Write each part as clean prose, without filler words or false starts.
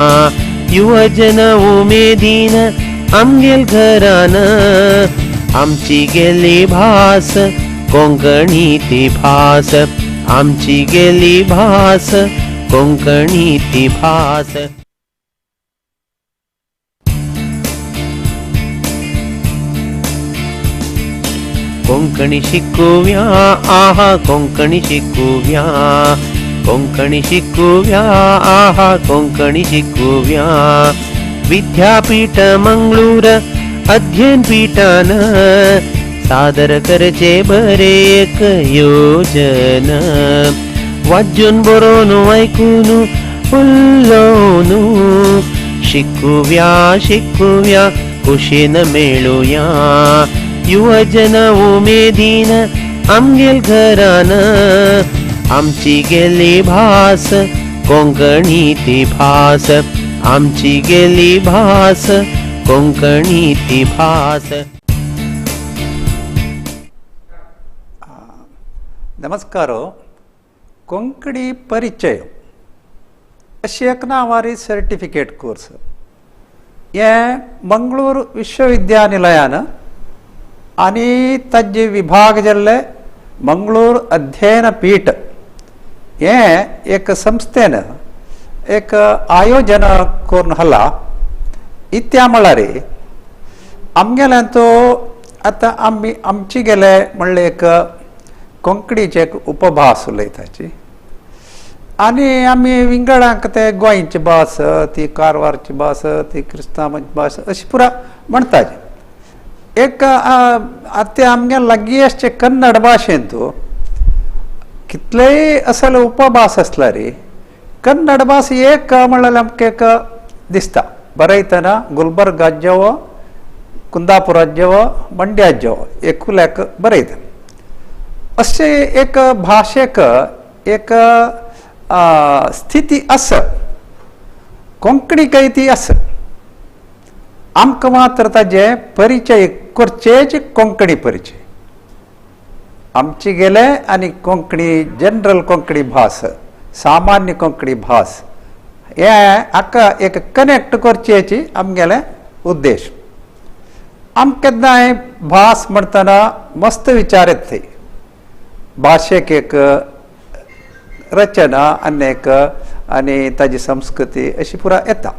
युवजन उमेदीन आमगेल घरान आमची गेली भास कोंकणी ती भास आमची गेली भास कोंकणी ती भास। कोंकणी शिकूया आहा कोंकणी शिकूया कोंकणी शिकूया आहा कोंकणी शिकूया। विद्यापीठ मंगळूर अध्ययन पीठान सादर करचे बरे एक योजन वाचून बरोवन ऐकून उलोवन शिकूया शिकूया कुशीन मेळुया। युवजन उमेदीन आमगेल घरान आमची गेली भास कोंकणी ती भास आमची गेली भास कोंकणी ती भास। नमस्कार। कोंकणी परिचय अशी एक नांवारी सर्टिफिकेट कोर्स हे मंगळूर विश्वविद्यानिलयान आनी ताजे विभाग जाल्ले मंगळूर अध्ययन पीठ हे एक संस्थेन एक आयोजन करून हला। इत्या म्हळ्यार आमगेल्यान तो आतां आमी आमची गेले म्हणलें एक कोंकणीचे एक उपभास उलयताची आनी आमी विंगडांक ते गोंयची भास, ती कारवारची भास, ती क्रिस्तांवाची भास अशी पुरा म्हणटाची। एक आतां आमगे लागीं आसचे कन्नड भाशेंत कितलेय असले उपभास आसल्यार कन्नड भास एक म्हणल्यार आमकां एक दिसता। बरयतना गुलबर्गाज्यवो, कुंदापुराज्यवो, मंड्याज्यवो एकूल्याक बरयता। अशें एक भाशेक एक स्थिती आसा, कोंकणीकय ती आसा। आमकां मात्र ताजे परिचय करचेच कोंकणी परिचय आमची गेले आनी कोंकणी जनरल कोंकणी भास, सामान्य कोंकणी भास हे हाका एक कनेक्ट करचेची आमगेले उद्देश। आमकां केन्नाय भास म्हणटना मस्त विचार येता। भाशेक एक रचना आनी एक आनी ताजी संस्कृती अशी पुरा येता।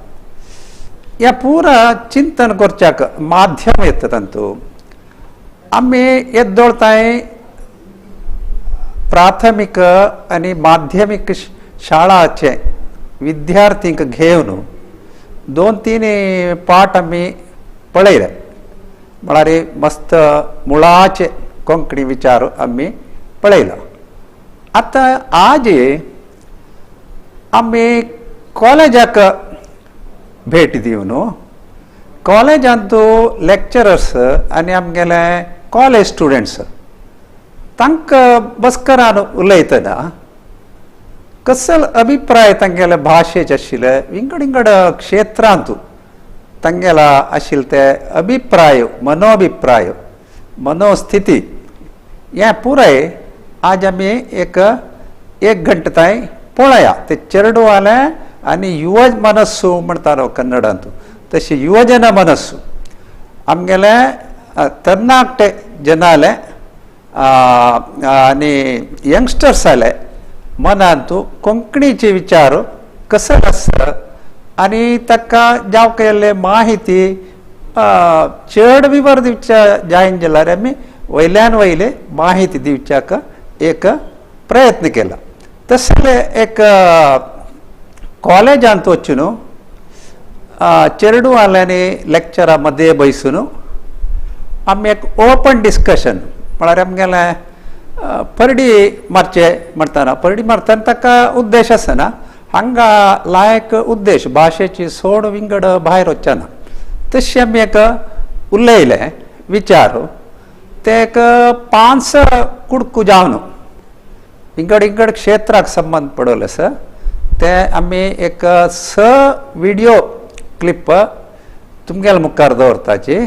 ह्या पुरा चिंतन करच्याक माध्यम येता तातूंत। आमी येदोळताय प्राथमीक आनी माध्यमीक शाळाचे विद्यार्थींक घेवन 2-3 पाठ आमी पळयले म्हळ्यार मस्त मुळाचे कोंकणी विचार आमी पळयला। आतां आज आमी कॉलेजाक भेट दिवन कॉलेजांत लेक्चरर्स आनी आमगेले कॉलेज स्टुडंट्स तांकां बसकरान उलयतना कसल अभिप्राय तांगेले भाशेचे आशिल्ले, विंगड विंगड क्षेत्रांत तांगेला आशिल्ले ते अभिप्राय, मनोअभिप्राय, मनोस्थिती हें पुराय आज आमी एक एक घंटो पळया। ते चेरडुवाले आनी युव मनस्सु म्हणटालो कन्नडांत, तशें युवजन मनस्सु आमगेले तरणाटे जनाले आनी यंगस्टर्साले मनांत कोंकणीचे विचार कशे आसता आनी ताका जावं केल्ले माहिती चड विवर दिवच्या जायन जाल्यार आमी वयल्यान वयले माहिती दिवच्याक एक प्रयत्न केला। तसले एक कॉलेजांत वचून चेरडुवाल्यांनी लेक्चरा मदें बसून आमी एक ओपन डिस्कशन म्हळ्यार आमगेलें परडी मारचे म्हणटना परडी मारतना ताका उद्देश आसना, हांगा लायक उद्देश भाशेची सोड विंगड भायर वचना। तशें आमी एक उलयलें विचार ते एक 5 कुडकू जावन विंगड विंगड क्षेत्राक संबंद पडवले आसा ते आमी एक 6 व्हिडियो क्लिप तुमगेले मुखार दवरताची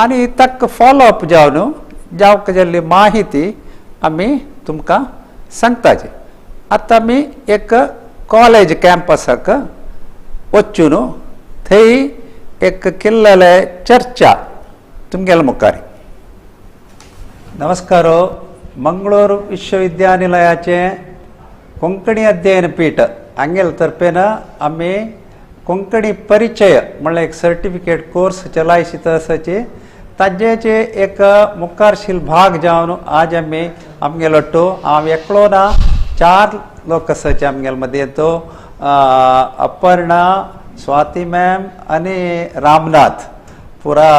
आनी ताका फॉलोअप जावन जावंक जाल्ली माहिती आमी तुमकां सांगताची। आतां आमी एक कॉलेज कॅम्पसाक वचून थंय एक केल्लेले चर्चा तुमगेले मुखार. नमस्कार. मंगळूर विश्वविद्यानिलयाचे कोंकणी अध्ययन पीठ हांगेले तर्फेन आमी कोंकणी परिचय म्हणल्यार एक सर्टिफिकेट कोर्स चलायशीत आसाची ताजेचे एक मुखारशील भाग जावन आज आमी आमगेलो टो हांव एकलो ना, 4 लोक आसाचे आमगेले मदीं. तो अपर्णा, स्वाती मॅम आनी रामनाथ पुरा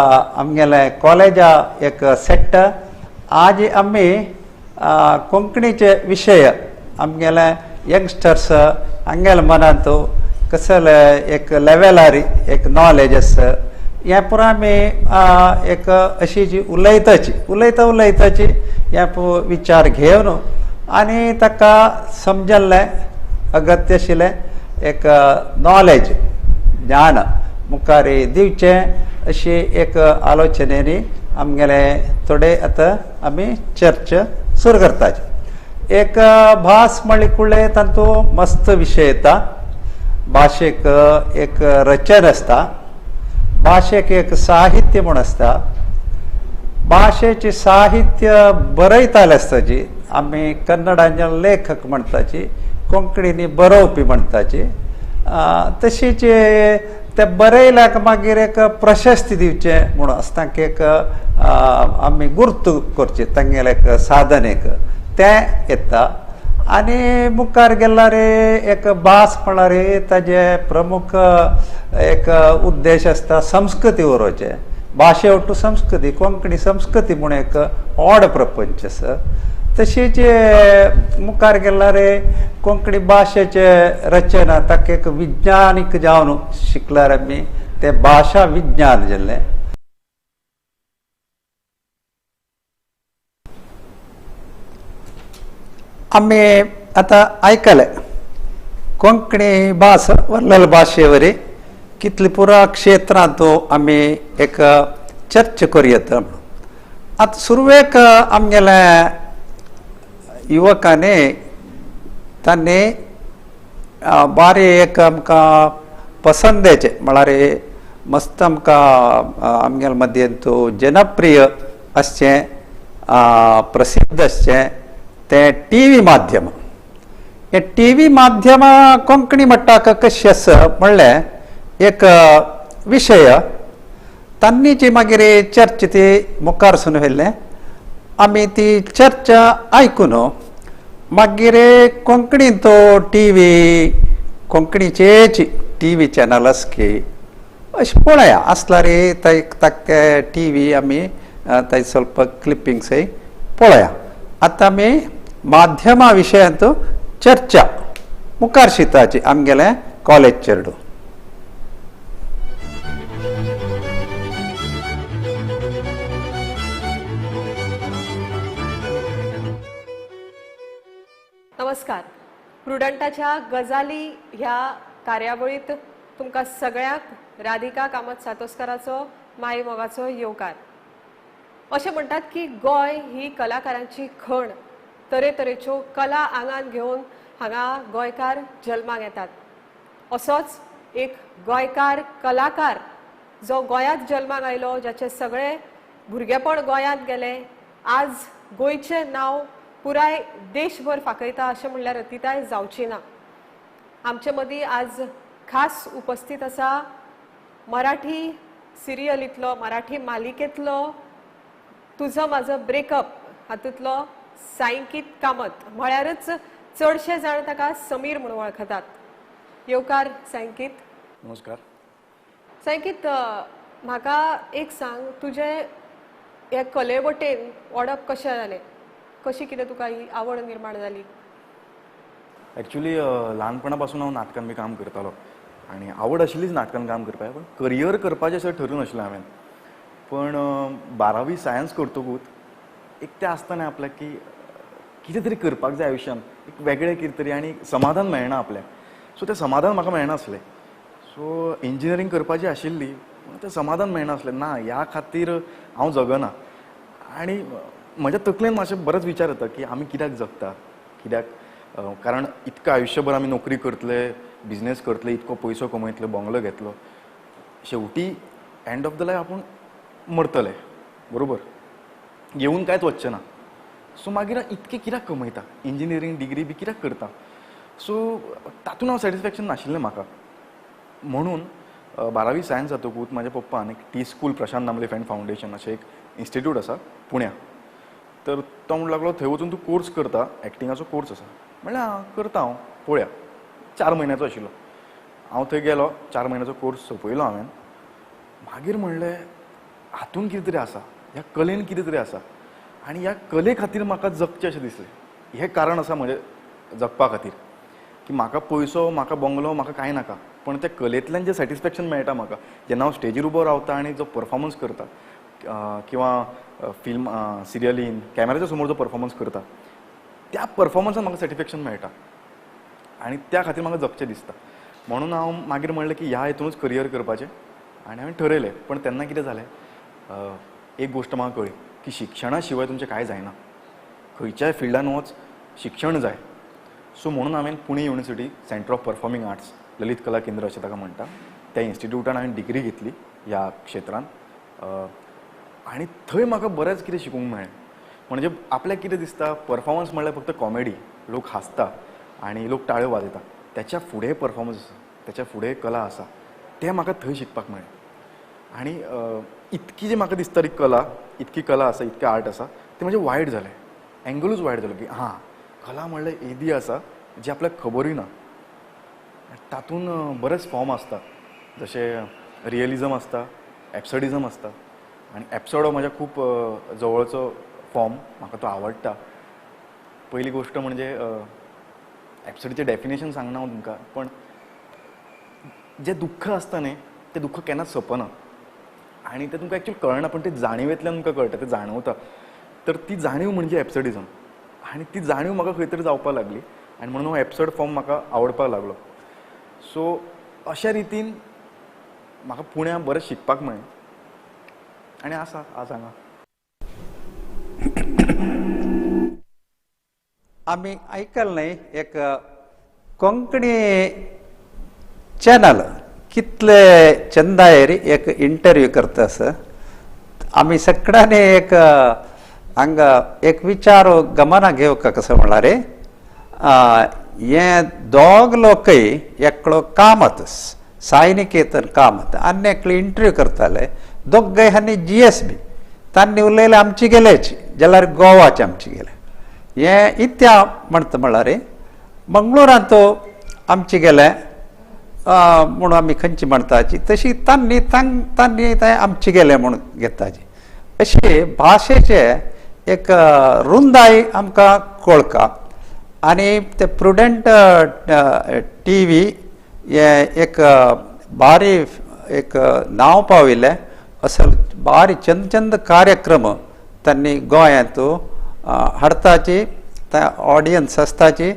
आमगेले कॉलेजा एक सेट. आज आमी कोंकणीचे विशय आमगेले यंगस्टर्स हांगेले मनांत कसले एक लेवलार एक नॉलेज आसा हें पुरा आमी एक अशी जी उलयताची उलयता उलयताची हें विचार घेवन आनी ताका समजल्लें अगत्य आशिल्लें एक नॉलेज ज्ञान मुखार दिवचें अशी एक आलोचनेनी आमगेले थोडे आतां आमी चर्च सुरू करताची. एक भास म्हणली कुडले तातूंत मस्त विशय येता. भाशेक एक रचन आसता, भाशेक एक साहित्य म्हूण आसता, भाशेचे साहित्य बरयताले आसता जी आमी कन्नडांचे लेखक म्हणटाची, कोंकणीनी बरोवपी म्हणटाची. तशीच ते बरयल्याक मागीर एक प्रशस्ती दिवचें म्हूण आसता एक आमी गुर्त करचें तांगेलें एक साधन एक तें येता. आनी मुखार गेल्यार एक भास म्हळ्यार ताजे प्रमुख एक उद्देश आसता संस्कृती उरोवचें. भाशे ಒಟ್ಟು संस्कृती, कोंकणी संस्कृती म्हूण एक ओड प्रपंच आसा. तशीच मुखार गेल्यार कोंकणी भाशेचे रचना ताका एक विज्ञानीक जावन शिकल्यार आमी तें भाशा विज्ञान जाल्लें. आमी आतां आयकलें कोंकणी भास व्हडल्या भाशेवरी कितले पुरा क्षेत्रांत आमी एक चर्चा करूं येता. आतां सुरवेक आमगेले युवकांनी तांणी बारी एक आमकां पसंदेचें म्हळ्यार मस्त आमकां आमगेले मदीं जनप्रिय आसचें प्रसिद्ध आसचें तें टी व्ही माध्यम. हे टी व्ही माध्यम कोंकणी म्हणटा कशें आसा म्हणलें एक विशय तांणी जी मागीर चर्चा ती मुखार सून व्हेल्लें. आमी ती चर्चा आयकून मागीर कोंकणीन तो टी व्ही कोंकणीचेच टी व्ही चॅनल आसकी अशें पळया आसल्यार ताका टी व्ही आमी ताजे ಸ್ವಲ್ಪ क्लिपिंग्सय पळया. आतां आमी माध्यमा विशयांत चर्चा मुखार शिताची आमगेलें कॉलेज चेरडू. नमस्कार. प्रुडंटाच्या गजाली ह्या कार्यावळीत तुमकां सगळ्यांक राधिका कामत सातोस्काराचो माई मोगाचो येवकार. अशें म्हणटात की गोंय ही कलाकारांची खण, तरेतरेच्यो कला आंगान घेवन हांगा गोंयकार जल्माक येतात. असोच एक गोंयकार कलाकार जो गोंयांत जल्माक आयलो, ज्याचे सगळे भुरगेपण गोंयांत गेलें, आज गोंयचें नांव पुराय देशभर फाकयता अशें म्हणल्यार अतिताय जावची ना. आमचे मदीं आज खास उपस्थित आसा मराठी सिरियलींतलो, मराठी मालिकेंतलो तुझं माझं ब्रेकअप हातूंतलो सायंकित कामत, म्हळ्यारच चडशे जाण ताका समीर म्हणून वळखतात. येवकार सायंकित. नमस्कार. सायंकित, म्हाका एक सांग, तुजें हे कले वटेन ओडप कशें जालें, कशी कितें तुका ही आवड निर्माण जाली? एक्चुअली ल्हानपणा पासून हांव नाटकान बी काम करतालो आनी आवड आशिल्लीच नाटकान काम करपाक, पूण करियर करपाचें अशें ठरून आशिल्लें हांवें. पण 12वी सायन्स करतकूच एक तें आसता न्ही आपल्याक की कितें तरी करपाक जाय आयुश्यान, एक वेगळें कितें तरी, आनी समाधान मेळना आपल्याक. सो तें समाधान म्हाका मेळनासलें. सो इंजिनियरींग करपाची आशिल्ली, पूण तें समाधान मेळनासलें, ना ह्या खातीर हांव जगना. आनी म्हज्या तकलेन मातशें बरोच विचार येता की आमी कित्याक जगता, कित्याक, कारण इतकं आयुष्यभर आमी नोकरी करतले, बिजनेस करतले, इतको पयसो कमयतले, बंगलो घेतलो, शेवटी एंड ऑफ the life आपूण मरतले, बरोबर, घेवन कांयच वचचें ना. सो मागीर इतकें कित्याक कमयता, इंजिनियरींग डिग्री बी कित्याक करता, सो तातूंत हांव सॅटिस्फॅक्शन नाशिल्लें म्हाका. म्हणून 12वी सायन्स जातकूच म्हाज्या पप्पान एक T school Prashant Damle fan foundation अशें एक इन्स्टिट्यूट आसा पुण्या, तर तो म्हणूंक लागलो थंय वचून तूं कोर्स करता, एक्टिंगाचो कोर्स आसा. म्हणलें आं करता हांव, पळोवया. 4 म्हयन्याचो आशिल्लो हांव, थंय गेलो, 4 म्हयन्याचो कोर्स सोंपयलो हांवें. मागीर म्हणलें हातून कितें तरी आसा, ह्या कलेन कितें तरी आसा आनी ह्या कले खातीर म्हाका जगचें अशें दिसलें. हें कारण आसा म्हजें जगपा खातीर, की म्हाका पयसो, म्हाका बंगलो, म्हाका कांय नाका, पण त्या कलेंतल्यान जें सॅटिस्फॅक्शन मेळटा म्हाका, जेन्ना हांव स्टेजीर उबो रावता आनी जो परफॉर्मन्स करता किंवा फिल्म सिरियलीन कॅमेराच्या समोर जो परफॉर्मन्स करता, त्या परफॉर्मन्सान म्हाका सॅटिस्फॅक्शन मेळटा आनी त्या खातीर म्हाका जगचें दिसता. म्हणून हांव मागीर म्हणलें की ह्या हितूनच करियर करपाचें आनी हांवें ठरयलें. पण तेन्ना कितें जालें, एक गोश्ट म्हाका कळ्ळी की शिक्षणा शिवाय तुमचें कांय जायना, खंयच्याय फिल्डान वच शिक्षण जाय. सो म्हणून हांवें Pune university centre of performing arts, Lalit Kala Kendra अशें ताका म्हणटा, त्या इन्स्टिट्यूटान हांवें डिग्री घेतली ह्या क्षेत्रान आनी थंय म्हाका बरेंच कितें शिकूंक मेळ्ळें. म्हणजे आपल्याक कितें दिसता, परफॉर्मन्स म्हणल्यार फक्त कॉमेडी, लोक हांसता आनी लोक टाळयो वाजयता, त्याच्या फुडें परफॉर्मन्स आसा, त्याच्या फुडें कला आसा, तें म्हाका थंय शिकपाक मेळ्ळें. आनी इतकी जी म्हाका दिसता ती कला, इतकी कला आसा, इतकें आर्ट आसा, तें म्हजें वायट जालें, एंगलूच वायट जालो की हां कला म्हणल्यार येदी आसा जी आपल्याक खबरूय ना. तातूंत बरेच फॉर्म आसता, जशें रियलिजम आसता, एब्सर्डिजम आसता, आनी एब्सर्ड हो म्हाज्या खूब जवळचो फॉर्म, म्हाका तो आवडटा. पयली गोश्ट म्हणजे एब्सर्डचें डेफिनेशन सांगना हांव तुमकां, पण जें दुख्ख आसता न्ही तें दुख्ख केन्नाच सोंपना आनी तें तुमकां एक्चुअली कळना, पण तें जाणिवेंतल्यान तुमकां कळटा, तें जाणवता. तर ती जाणीव म्हणजे एब्सर्डिजम आनी ती जाणीव म्हाका खंय तरी जावपाक लागली आनी म्हणून हो एब्सर्ड फॉर्म म्हाका आवडपाक लागलो. सो अशा रितीन म्हाका पुण्या बरें शिकपाक मेळ्ळें आनी आसा आज हांगा. आमी आयकल न्हय एक कोंकणी चॅनल कितले चंदायेर एक इंटरव्यू करता आसा. आमी सगळ्यांनी एक हांगा एक विचार गमना घेवका कसो म्हणल्यार हे दोग लोकय एकलो कामत सायनिकेतन कामत आनी एकलो इंटरव्यू करताले, दोगय हांणी जी एस बी तांणी उलयले आमची गेल्याची जाल्यार गोवाचे आमची गेले. हे इत्या म्हणटा म्हणल्यार मंगळुरांत आमची गेले म्हणून आमी खंयची म्हणटाची तशी तांणी तांणी ते आमची गेले म्हणून घेताची. अशी भाशेचे एक रुंदाय आमकां कळका आनी ते प्रुडंट टी व्ही हे एक बारी एक नांव पाविल्लें असो बारी चंद चंद कार्यक्रम तांणी गोंयांत हाडताची, ते ऑडियन्स आसताची,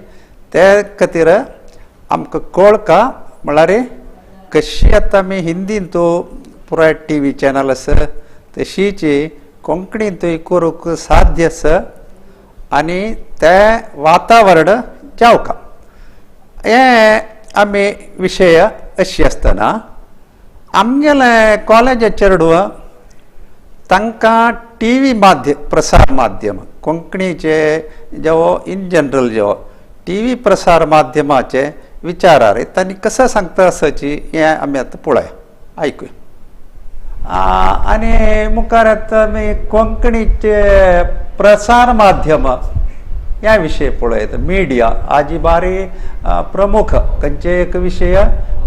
ते खातीर आमकां कळका म्हणल्यार कशी आतां आमी हिंदींत पुराय टी व्ही चॅनल आसा तशीच कोंकणींतूय करूंक साध्य आसा आनी तें वातावरण जावका. हें आमी विशय अशी आसतना आमगेले कॉलेज चेडवां तांकां टी व्ही माध्यम प्रसार माध्यम कोंकणीचे जेवो इन जनरल जेवो टी व्ही प्रसार माध्यमाचे विचारार तांणी कसं सांगता आसाची हें आमी आतां पळोवया, आयकुया. आनी मुखार आतां आमी कोंकणीचे प्रसार माध्यम ह्या विशय पळयता. मिडिया आजी बारी प्रमुख खंयचे एक विशय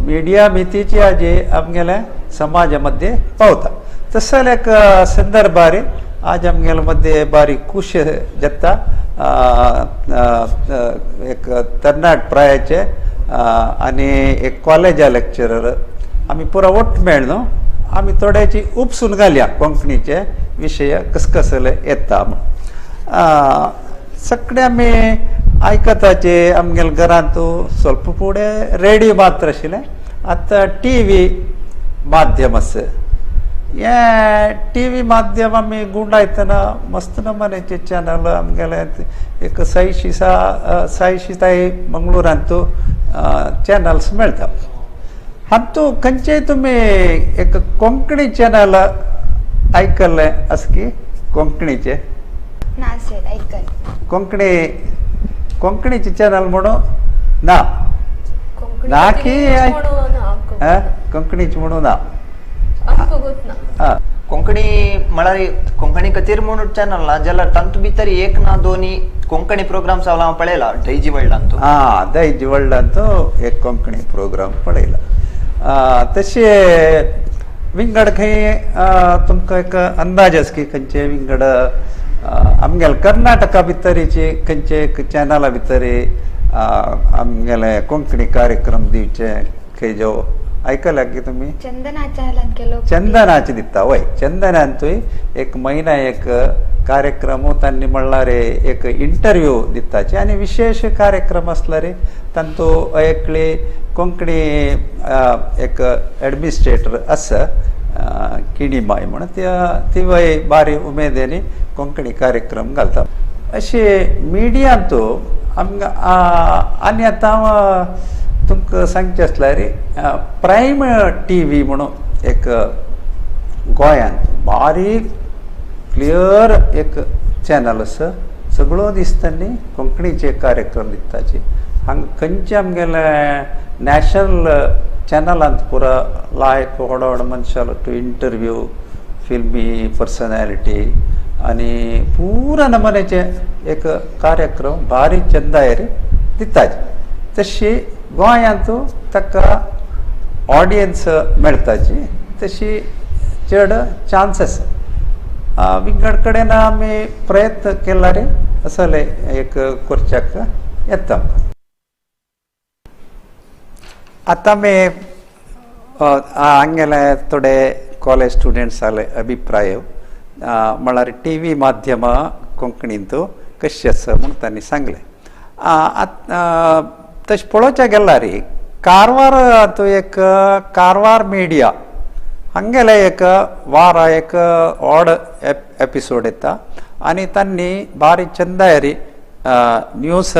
मिडिया मितीची आजी आमगेले समाजा मध्ये पावता. तसो एक संदर्भार आज आमगेले मध्ये बारी खूश जाता एक तरणाट प्रायाचे आनी एक कॉलेजा लेक्चरर आमी पुरा वट मेळ न्हू आमी थोड्याची उपसून घालया कोंकणीचे विशय कसकसले येता म्हूण. सगळे आमी आयकताचे आमगेले घरांत स्वल्प फुडें रेडियो मात्र आशिल्लें, आतां टी व्ही माध्यम आसा. हें टी व्ही माध्यम आमी गुंडायतना मस्त नमुन्याचे चॅनल आमगेले एक साईशी साईशी ताई मंगळुरांत चॅनल्स मेळटा. हातूंत खंयचेय तुमी एक कोंकणी चॅनल आयकल्लें आसा की कोंकणीचें? ना सर, आयकल. कोंकणी कोंकणीचे चॅनल म्हणून ना, ना की कोंकणीच म्हणून ना. कोंकणी म्हळ्यार कोंकणी खातीर म्हणून चॅनल ना जाल्यार तातूंत भितर एक ना दोनी कोंकणी प्रोग्राम्स हांव पळयला. दैजी वर्ल्डांत, हां, दैजी वर्ल्डांत एक कोंकणी प्रोग्राम पळयला. तशें विंगड खंय तुमकां एक अंदाज आसा की खंयचे विंगड आमगेले कर्नाटका भितरीचे खंयचे एक चॅनला भितर आमगेले कोंकणी कार्यक्रम दिवचे खंय जो आयकल्या की तुमी? चंदनाचे दिता वय. चंदनांतूय एक म्हयना एक कार्यक्रम तांणी म्हणल्यार एक इंटरव्यू दिताचे आनी विशेश कार्यक्रम आसल्यार तांतू एकली कोंकणी एक एडमिनिस्ट्रेटर आसा किणीमाय म्हण, तिवय बारी उमेदीन कोंकणी कार्यक्रम घालता. अशें मिडियांतू आमकां आनी आतां तुमकां सांगचें आसल्यार प्रायम टी व्ही म्हणून एक गोंयांत बारीक क्लियर एक चॅनल आसा. सगळो दीस तांणी कोंकणीचे कार्यक्रम दिताचे. हांगा खंयचे आमगेले नॅशनल चॅनलांत पुरा लायक व्हड व्हड मनशां टू इंटरव्यू, फिल्मी पर्सनॅलिटी आनी पुरा नमुन्याचे एक कार्यक्रम बारीक चंदायेर दिताचे. तशी गोंयांत ताका ऑडियन्स मेळटाची तशी चड चान्स आसा. विंगड कडेन आमी प्रयत्न केल्यार असले एक करच्याक येता. आतां आमी हांगेले थोडे कॉलेज स्टुडंट्साले अभिप्राय म्हळ्यार टी व्ही माध्यमां कोंकणींत कशें आसा म्हूण तांणी सांगलें. तशें पळोवच्या गेल्यार कारवार एक कारवार मिडिया हांगेले एक वारा एक ऑड एपिसोड येता आनी तांणी बारीक चंदायरी न्यूज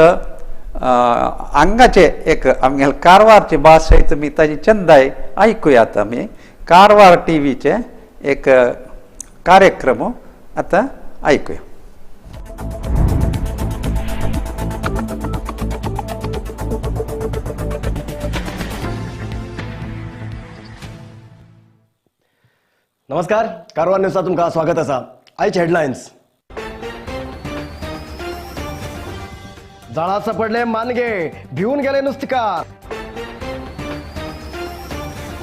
हांगाचे एक आमगेले कारवारची भास तुमी ताजी चंदाय आयकुयात. आमी कारवार टी व्हीचे एक कार्यक्रम आतां आयकुया. नमस्कार, कारवार न्यूजात तुमकां स्वागत आसा. आयचे हेडलायन्स. जाळां सापडले मानगे, भिवून गेले नुस्तेकार.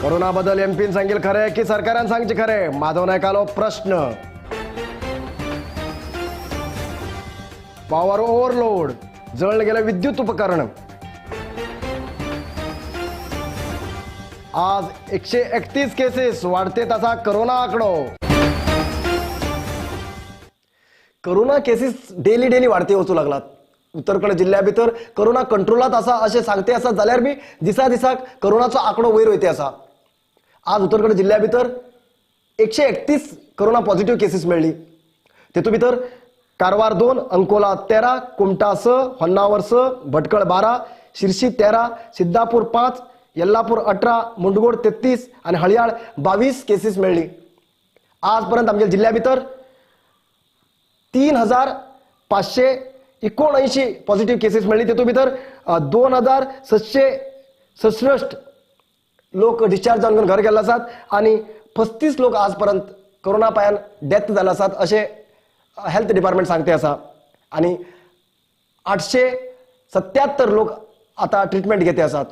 कोरोना बदल एमपीन सांगील खरे की सरकारान सांगचे खरे, माधव नायकालो प्रश्न. पॉवर ओव्हरलोड, जळ्ळ गेले विद्युत उपकरण. आज 131 केसेस, वाढते तसा करोना आकडो. कोरोना केसेस डेली डेली वाढते वचू लागलात. उत्तर जिल्ह्या भितर कोरोना कंट्रोलात आसा अशें सांगते आसा जाल्यार बी दिसा दिसाक कोरोनाचो आंकडो वयर वयते आसा. आज उत्तर जिल्ह्या भितर 131 कोरोना पॉझिटिव्ह केसेस मेळ्ळी. तेतूंत भितर कारवार 2, अंकोला 13, कुमटा 6, होन्नावर 6, भटकळ 12, शिरशी 13, सिद्धापूर 5, येल्लापूर 18, मुंडगोड 33 आनी हळयाळ 22 केसीस मेळ्ळी. आजपर्यंत आमच्या जिल्ह्या भितर 3579 पॉझिटिव्ह केसीस मेळ्ळी. तेतूंत भितर 2767 लोक डिस्चार्ज जावन घर गेल्ले आसात आनी 35 लोक आजपर्यंत कोरोना पायान डेथ जाल्ले आसात अशें हेल्थ डिपार्टमेंट सांगते आसा. आनी 877 लोक आतां ट्रिटमेंट घेते आसात.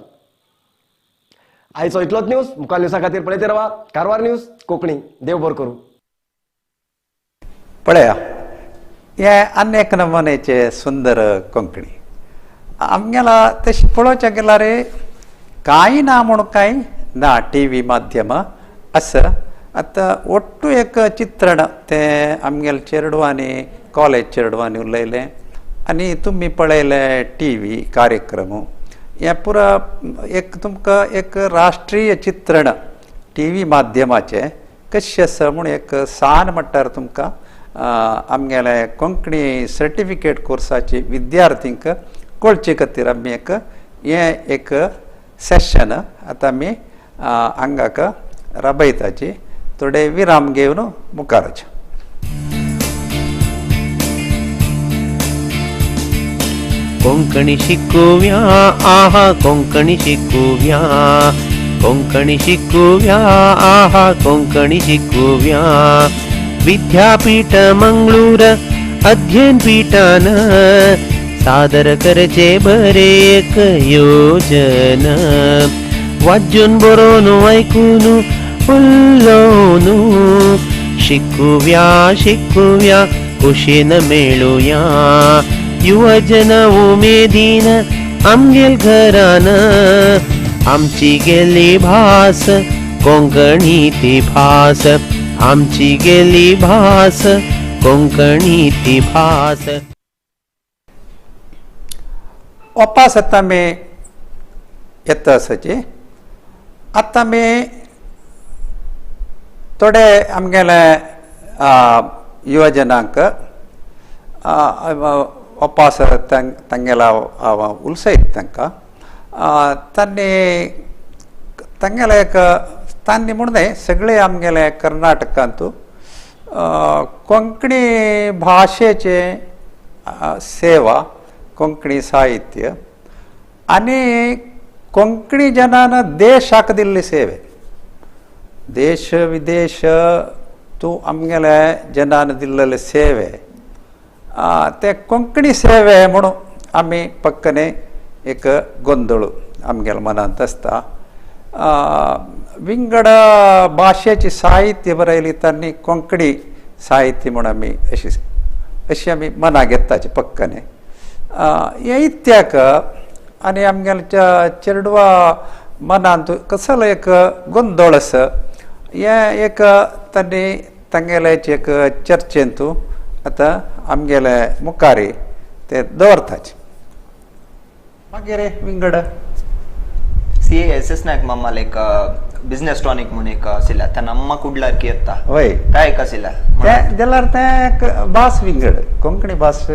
आयचो इतलोच न्यूज. मुखार न्यूजा खातीर पळयत रावा कारवार न्यूज कोंकणी. देव बरो करूं. पळया हे आनी एक नमुन्याचे सुंदर कोंकणी आमगेला तशें पळोवच्या गेल्यार कांय ना म्हूण कांय ना टी व्ही माध्यमां आसा. आतां ಒಟ್ಟು एक चित्रण तें आमगेले चेडवांनी कॉलेज चेडवांनी उलयलें आनी तुमी पळयले टी व्ही कार्यक्रम. हें पुरा एक तुमकां एक राष्ट्रीय चित्रण टी व्ही माध्यमाचें कशें आसा म्हूण एक सान म्हणटार तुमकां आमगेले कोंकणी सर्टिफिकेट कोर्साचे विद्यार्थींक कळचे खातीर आमी एक हें एक सेशन आतां आमी हांगाक राबयताची थोडे विराम घेवन मुखारचे. कोंकणी शिकूया आहा कोंकणी शिकूया, कोंकणी शिकूया आहा कोंकणी शिकूया. विद्यापीठ मंगळूर अध्ययन पीठान सादर करचे बरे एक योजन. वाजून बरोवन ऐकून उलोवन शिकूया शिकूया कुशीन मेळुया. युवजन उमेदीन आमगेल घरान आमची गेली भास कोंकणी ती भास, आमची गेली भास कोंकणी ती भास. वापस आतां आमी येता आसाची. आतां आमी थोडे आमगेले युवजनांक वापस तांगेला उलसयत तांकां तांणी तांगेले एक तांणी म्हूण न्हय सगळे आमगेले कर्नाटकांत कोंकणी भाशेचे सेवा, कोंकणी साहित्य आनी कोंकणी जनान देशाक दिल्ली सेवे, देश विदेश तूं आमगेले जनान दिल्ले सेवे ते कोंकणी सेवे म्हणून आमी पक्कने एक गोंदळ आमगेल्या मनांत आसता. विंगड भाशेची साहित्य बरयली तांणी कोंकणी साहित्य म्हूण आमी अशी अशी आमी मनां घेताची पक्कने. हें इत्याक आनी आमगेल्या चेडवा मनांत कसलो एक गोंदळ आसा हें एक तांणी तांगेल्याची एक चर्चेंत आतां आमगेले मुखारी ते दवरताचे. मागीर विंगड सी एस एस नायक मामाल एक बिझनेस टॉनिक म्हणून एक आशिल्ला त्या नम्मा कुडलारकी येता वय काय एक आशिल्ला ते जाल्यार तें भास विंगड कोंकणी भास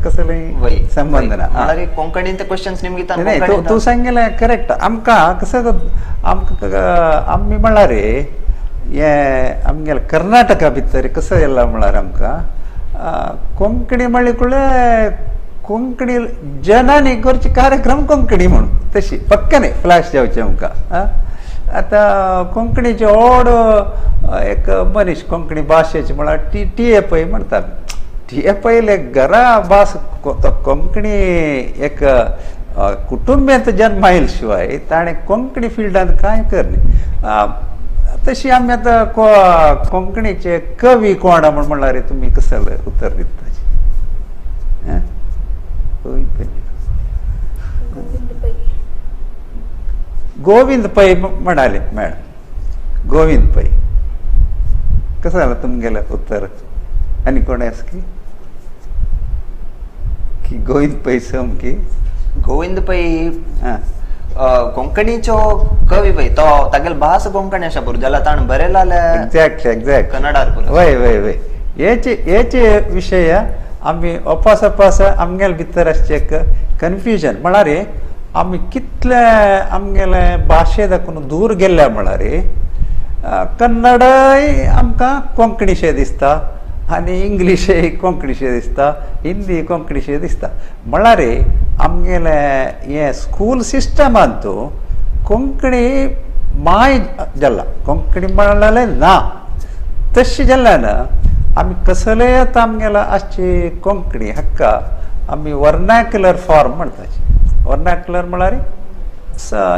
कसलें संबंद ना. म्हळ्यार कोंकणीन ते क्वेश्चन्स निमगी नाही तूं सांगलें करेक्ट. आमकां कसं आमकां आमी म्हळ्यार हें आमगेलें कर्नाटका भितर कसं येयलां म्हळ्यार आमकां कोंकणी म्हणली कुळे कोंकणी जनांनी करचे कार्यक्रम कोंकणी म्हणून तशी पक्कने फ्लॅश जावचे आमकां. आतां कोंकणीचे व्हड एक मनीस कोंकणी भाशेचे म्हळ्यार टी टी ए पै म्हणटा. टी ए पै घरा भास कोंकणी एक कुटुंब्यांत जन्म आयल शिवाय ताणें कोंकणी फिल्डांत कांय करनी. तशी आमी आतां कोंकणीचे कवी कोण म्हण म्हणल्यार तुमी कसलें उतर दिता? गोविंद पै म्हणाले मॅडम. गोविंद पै कसं जालें तुमगेलें उत्तर? आनी कोण आसा की की गोविंद पै सामकी? गोविंद पै कोंकणीचो कवी पै तो तागेलो भास कोंकणी आसा बरो जाल्यार ताणें बरयला एक्झॅक्टली एक्झॅक्ट कन्नडार. वय वय वय हेचे हेचे विशय आमी अपास अपास आमगेले भितर आसचें एक कन्फ्युजन म्हळ्यार आमी कितले आमगेले भाशे दाखोवन दूर गेल्ले म्हळ्यार कन्नडय आमकां कोंकणीशें दिसता आनी इंग्लीशय कोंकणीशें दिसता, हिंदी कोंकणीशें दिसता. म्हळ्यार आमगेले हें स्कूल सिस्टमांत कोंकणी माय जाला, कोंकणी म्हणलें ना तशें जाल्ल्यान आमी कसलेय आतां आमगेलो आसची कोंकणी हक्का आमी वर्नाक्युलर फॉर्म म्हणटाची. वर्नाक्युलर म्हळ्यार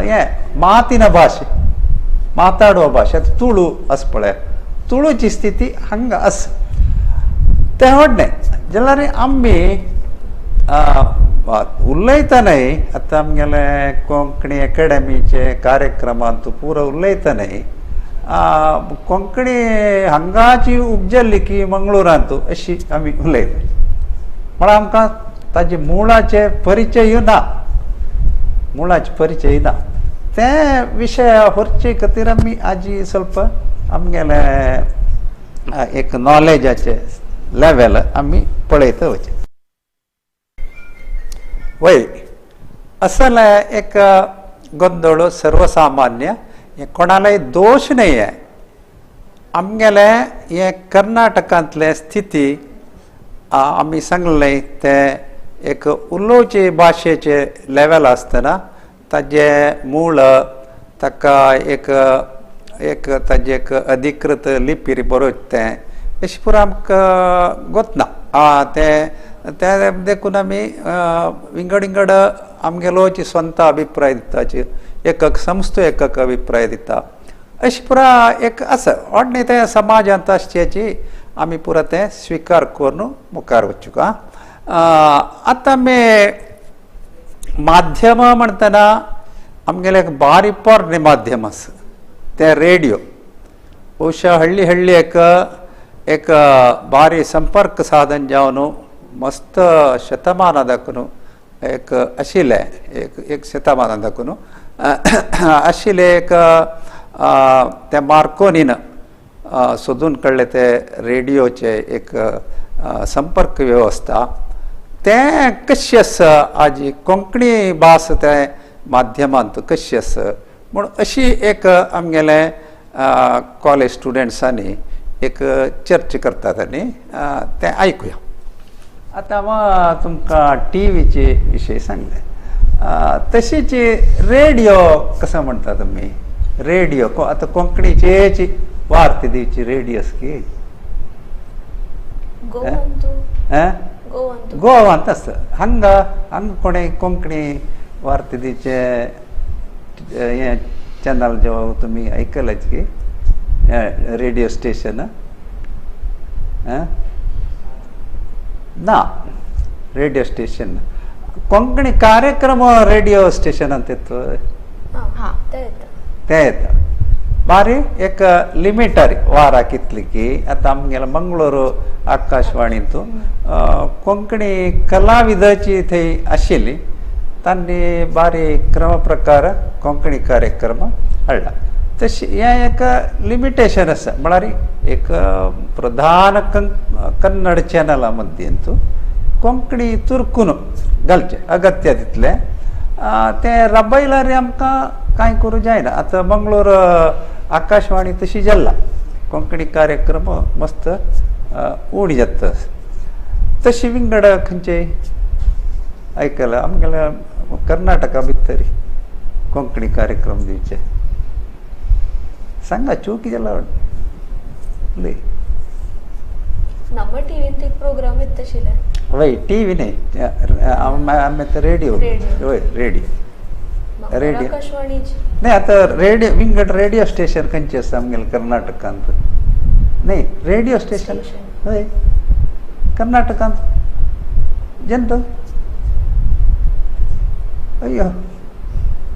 हें मातिನ भाशे, माताडुवा भाशे. आतां तुळू आसा पळय, तुळूची स्थिती हांगा आसा तें व्हडलें जाल्यार आमी उलयतनाय आतां आमगेले कोंकणी एकाडेमीचे कार्यक्रमांत पुरो उलयतनाय कोंकणी हांगाची उपजल्ली की मंगळुरांत अशी आमी उलयता. म्हळ्यार आमकां ताजे मुळाचे परिचय ना, मुळाचे परिचय ना. ते विशय व्हरचे खातीर आमी आजी ಸ್ವಲ್ಪ आमगेले एक नॉलेजाचे लेवल आमी पळयता वचें. वय असले एक गोंदळ सर्वसामान्य, हे कोणालाय दोश न्हय. हे आमगेले हे कर्नाटकांतले स्थिती आमी सांगलें तें एक उलोवचे भाशेचे लेवल आसतना ताजे मूळ ताका एक एक ताजें एक अधिकृत लिपीर बरोवचें तें अशें पुरो आमकां गोतना. तें तें देखून आमी विंगड विंगड आमगेलोची स्वता अभिप्राय दिताची, एक एक संस्था एक एक अभिप्राय दिता, अशें पुरा एक आसा. व्हडलें तें समाजांत आसचेची आमी पुरा तें स्विकार करून मुखार वचूंक. आतां आमी माध्यमां म्हणटना आमगेलें एक बारीक पोरणें माध्यम आसा तें रेडियो. बहुशा हळ्ळी हळ्ळी एक एक बारी संपर्क साधन जावन मस्त शतमानां दाखून एक आशिल्लें, एक एक शतमानां दाखून आशिल्लें एक तें मार्कोनीन सोदून काडलें तें रेडियोचें एक संपर्क वेवस्था. तें कशी आसा आजी कोंकणी भास तें माध्यमांत कशी आसा म्हूण अशी एक आमगेलें कॉलेज स्टुडंट्सांनी एक चर्चा करतात आनी तें आयकुया. आतां हांव तुमकां टी व्हीचे विशय सांगलें, तशीच रेडियो कसो म्हणटा तुमी रेडियो आतां कोंकणीचेच वार्ता दिवची रेडियो की गोवांत आसता. हांगा हांगा कोणें कोंकणी वार्ता दिवचे हें चॅनल जो तुमी आयकलेच की रेडियो स्टेशन ना, रेडियो स्टेशन कोंकणी कार्यक्रम रेडियो स्टेशनांत येता तें येता बारी एक लिमिटरी वाराक इतली की आतां आमगेले मंगळूर आकाशवाणींत कोंकणी कलाविदाची थंय आशिल्ली तांणी बारी क्रम प्रकार कोंकणी कार्यक्रम हाडला. तशें हें एक लिमिटेशन आसा, म्हळ्यार एक प्रधान कन्नड चॅनला मध्येंत कोंकणी तुरकून घालचें अगत्य तितलें तें राबयल्यार आमकां कांय करूं जायना. आतां मंगळूर आकाशवाणी तशी जाल्ला कोंकणी कार्यक्रम मस्त उणी जाता. तशी विंगड खंयचे आयकलां आमगेल्या कर्नाटका भितर कोंकणी कार्यक्रम दिवचे सांगा चूक जाला उलय. ನಮ್ಮ ಟಿವಿಂत एक प्रोग्राम येता आशिल्लें. वय टी व्ही न्हय, आमी आतां रेडियो वय रेडियो रेडियो आकाशवाणीची न्हय. आतां रेडियो विंगड रेडियो स्टेशन खंयचे आसा आमगेले कर्नाटकांत न्हय, रेडियो स्टेशन हय कर्नाटकांत जनरल अय्यो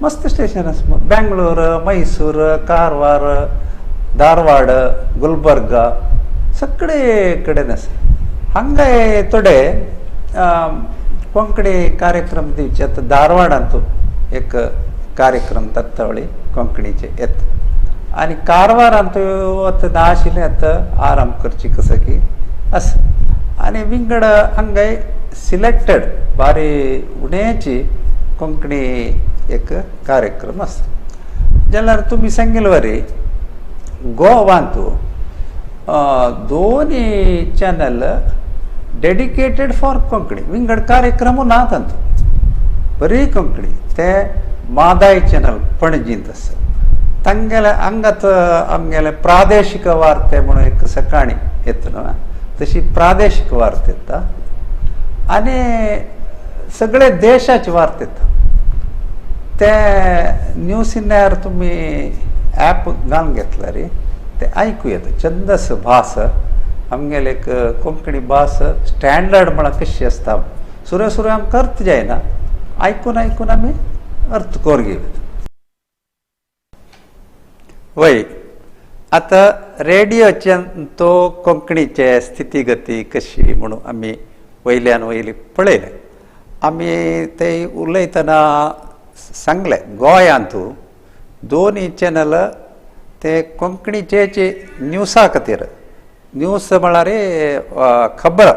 मस्त स्टेशन आसा. बेंगलोर, मैसूर, कारवार, धारवाड, गुलबर्गा सगळे कडेन आसा. हांगाय थोडे कोंकणी कार्यक्रम दिवचे. आतां धारवाडांत एक कार्यक्रम तत्तावळी कोंकणीचे येता आनी कारवारांत आतां ना आशिल्लें आतां आराम करची कसो की आसा. आनी विंगड हांगाय सिलेक्टेड बारी उणेची कोंकणी एक कार्यक्रम आसा. जाल्यार तुमी सांगिल्ले वरी गोवांत दोनी चॅनल डेडिकेटेड फॉर कोंकणी, विंगड कार्यक्रम ना तांतूं बरी कोंकणी. ते मादाय चॅनल पणजींत आसा तांगेले हांगात आमगेले प्रादेशीक वार्ते म्हणून एक सकाळी येता न्हू तशी प्रादेशीक वार्ता येता आनी सगळे देशाची वार्ता येता. ते न्यूज इन तुमी ॲप घालून घेतल्यार ते आयकूं येता. छंदस भास आमगेले एक कोंकणी भास स्टँडर्ड म्हळ्यार कशी आसता सुरय सुरय आमकां अर्थ जायना, आयकून आयकून आमी अर्थ करून घेवया. वय आतां रेडियोच्यान तो कोंकणीचे स्थितीगती कशी म्हणून आमी वयल्यान वयली पळयलें. आमी ते उलयतना सांगलें गोंयांत दोनी चॅनल ते कोंकणीचे न्यूसा खातीर, न्यूज म्हळ्यार खबर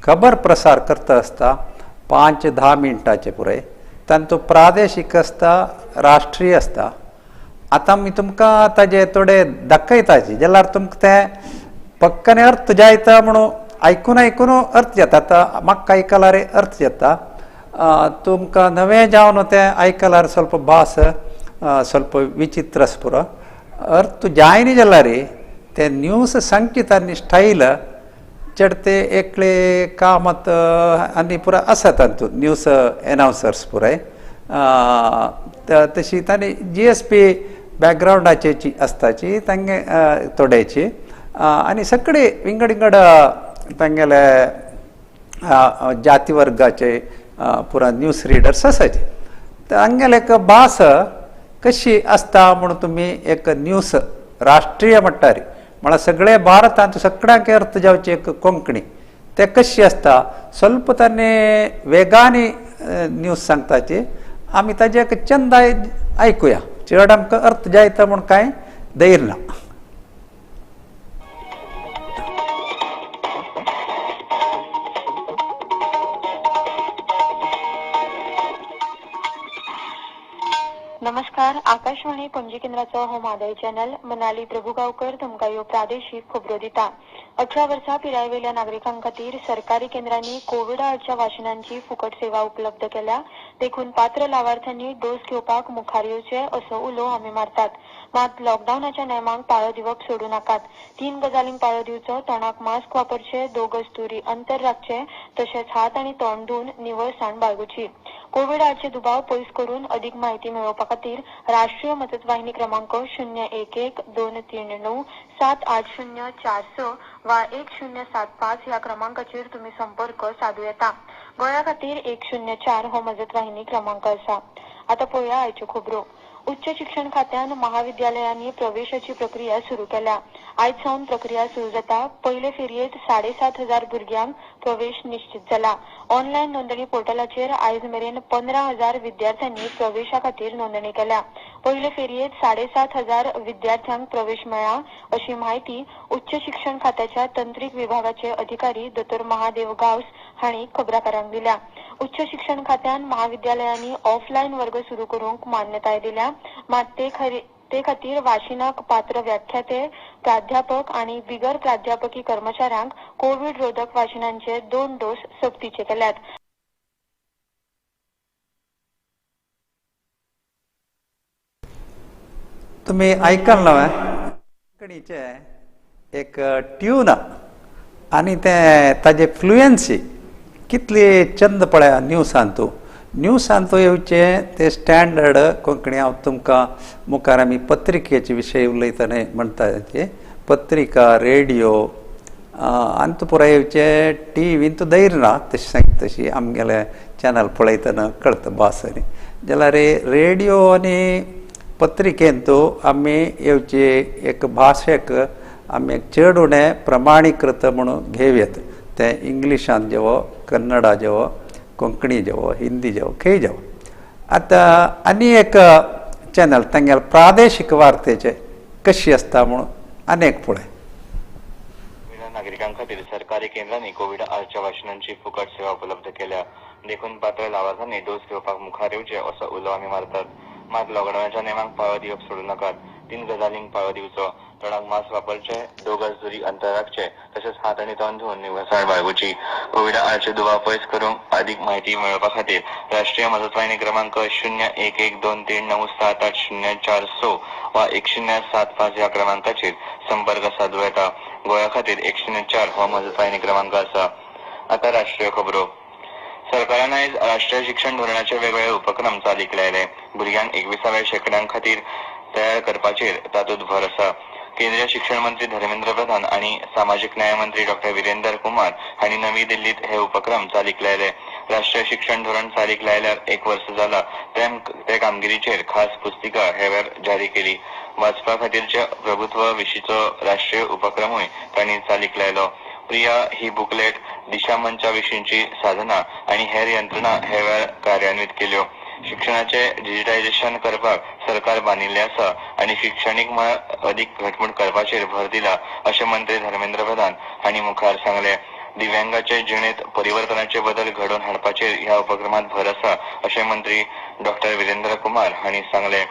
खबर प्रसार करता आसता 5-10 मिनटाचे पुराय तांचो प्रादेशीक आसता, राष्ट्रीय आसता. आतां आमी तुमकां ताजे थोडे दाखयताची जाल्यार तुमकां तें पक्काने अर्थ जायता म्हणून आयकून आयकून अर्थ जाता. आतां म्हाका आयकल्यार अर्थ जाता, तुमकां नवें जावन तें आयकल्यार ಸ್ವಲ್ಪ भास ಸ್ವಲ್ಪ विचित्र आसा पुरो अर्थ जायना जाल्यार ते न्यूज सांगता आनी स्टायल चड ते एकले कामत आनी पुरा आसा तातूंत न्यूज एनावन्सर्स पुराय तशी तांणी जी एस पी बॅकग्रावंडाची आसताची तांगे थोड्याची आनी सगळे विंगड विंगड तांगेले जाती वर्गाचे पुरा न्यूज रिडर्स आसाचे. तांगेले एक भास कशी आसता म्हणून तुमी एक न्यूज राष्ट्रीय मट्टारी म्हळ्यार सगळे भारतांत सगळ्यांक अर्थ जावची एक कोंकणी ते कशी आसता ಸ್ವಲ್ಪ तांणी वेगानी न्यूज सांगताची आमी ताजे एक चंद आयकुया, चड आमकां अर्थ जायता म्हूण कांय धैर्य ना. नमस्कार, आकाशवाणी पणजी केंद्राचो हो म्हादय चॅनल मनाली प्रभुगांवकर तुमकां ह्यो प्रादेशीक खबरो दिता. 18 वर्सां पिरायेवेल्या नागरिकां खातीर सरकारी केंद्रांनी कोविडा आडच्या वाशिनांची फुकट सेवा उपलब्ध केल्या, देखून पात्र लावार्थ्यांनी डोस घेवपाक मुखार येवचे असो उलो आमी मारतात. मात लॉकडावनाच्या नेमांक पाळो दिवप सोडू नाकात. 3 गजालींक पाळो दिवचो: तोंडाक मास्क वापरचे, 2 गज दुरी अंतर राखचे, तशेंच हात आनी तोंड धुवन निवळसाण बाळगुची. कोविड आडचे दुबाव पयस करून अदीक म्हायती मेळोवपा खातीर राष्ट्रीय मदत वाहिनी क्रमांक 011 239 78046 वा 1075 ह्या क्रमांकाचेर तुमी संपर्क सादू येता. गोंया खातीर 104 हो मजत वाहिनी क्रमांक आसा. आतां पळोवया आयच्यो खबरो. उच्च शिक्षण खात्यान महाविद्यालयांनी प्रवेशाची प्रक्रिया सुरू केल्या. आयज सावन प्रक्रिया सुरू जाता. पयले फेरयेंत 7,500 भुरग्यांक प्रवेश निश्चित जाला. ऑनलायन नोंदणी पोर्टलाचेर आयज मेरेन 15,000 विद्यार्थ्यांनी प्रवेशा खातीर नोंदणी केल्या. पयले फेरयेंत 7,500 विद्यार्थ्यांक प्रवेश मेळ्ळा अशी म्हायती उच्च शिक्षण खात्याच्या तंत्रीक विभागाचे अधिकारी दोतोर महादेव गांवस हांणी खबराकारांक दिल्या. उच्च शिक्षण खात्यान महाविद्यालयांनी ऑफलायन वर्ग सुरू करूंक मान्यताय दिल्या, मात ते खातीर वाशिनाक पात्र व्याख्याते, प्राध्यापक आनी बिगर प्राध्यापकी कर्मचाऱ्यांक कोविड रोधक वाशिनांचे 2 डोस सक्तीचे केल्यात. तुम्ही आयकल ना कोंकणीचे एक ट्यून आनी ते ताजे फ्लुएन्सी कितली चंद पळया न्यूजांतू न्यूजांतू येवचे ते स्टँडर्ड कोंकणी. हांव तुमकां मुखार आमी पत्रिकेचे विशय उलयतना म्हणटा ते पत्रिका, रेडियो आनी पुराय येवचे टी व्हीन तूं धैर्य ना तशें सांगता तशी आमगेले चॅनल पळयतना कळटा भास. न्ही जाल्यार रेडियो आनी पत्रिकेंतू आमी येवचे एक भाशेक आमी एक चड उणें प्रमाणीकृत म्हणून घेवयेत. तें इंग्लिशान जेवो, कन्नडा जेवो, कोंकणी जेवो, हिंदी जेवो, खंय जेवो. आतां आनी एक चॅनल तांगेले प्रादेशीक वार्तेचे कशी आसता म्हणून आनी एक पळय. नागरिकां खातीर सरकारी केंद्रांनी कोविड आडच्या वाशिनांची फुकट सेवा उपलब्ध केल्या, देखून पात्र लावार्थ्यांनी डोस घेवपाक मुखार येवचे असो उलो आमी मारतात. मात लॉकडावनाच्या नेमांक पाळो दिवप सोडू नाकात. 3 गजालींक पाळो दिवचो: तोंडाक मास्क वापरचे, 2 गज दुरी अंतर राखचे, तशेंच हात आनी तोंड धुवन निवळसाण बाळगुची. कोविडा आडचे दुबाव पयस करूंक अदीक म्हायती मेळोवपा खातीर राष्ट्रीय मजत वाहिनी क्रमांक 011 239 78046 वा 1075 ह्या क्रमांकाचेर संपर्क सादू येता. गोंया खातीर 104 हो मजत वाहिनी क्रमांक आसा. आतां राष्ट्रीय खबरो. सरकारान आयज राष्ट्रीय शिक्षण धोरणाचे वेगवेगळे उपक्रम चालीक लायले. भुरग्यांक 21व्या शेंकड्यां खातीर तयार करपाचेर तातूंत भर आसा. केंद्रीय शिक्षण मंत्री धर्मेंद्र प्रधान आनी सामाजीक न्याय मंत्री डॉक्टर विरेंदर कुमार हांणी नवी दिल्लीत हे उपक्रम चालीक लायले. राष्ट्रीय शिक्षण धोरण चालीक लायल्यार 1 वर्स जाला ते कामगिरीचेर खास पुस्तिका हे वेळार जारी केली. वाचपा खातीरचे प्रभुत्व विशींचो राष्ट्रीय उपक्रमूय तांणी चालीक लायलो. प्रिया ही बुकलेट, दिशा मंचा विशींची साधना आनी हेर यंत्रणा हे वेळार कार्यान्वित केल्यो. शिक्षणाचे डिजिटायझेशन करपाक सरकार बांदिल्लें आसा आनी शिक्षणीक मळ अदीक घटमूट करपाचेर भर दिला अशें मंत्री धर्मेंद्र प्रधान हांणी मुखार सांगलें. दिव्यांगाचे जिणेंत परिवर्तनाचे बदल घडोवन हाडपाचेर ह्या उपक्रमात भर आसा अशें मंत्री डॉक्टर विरेंद्र कुमार हांणी सांगलें.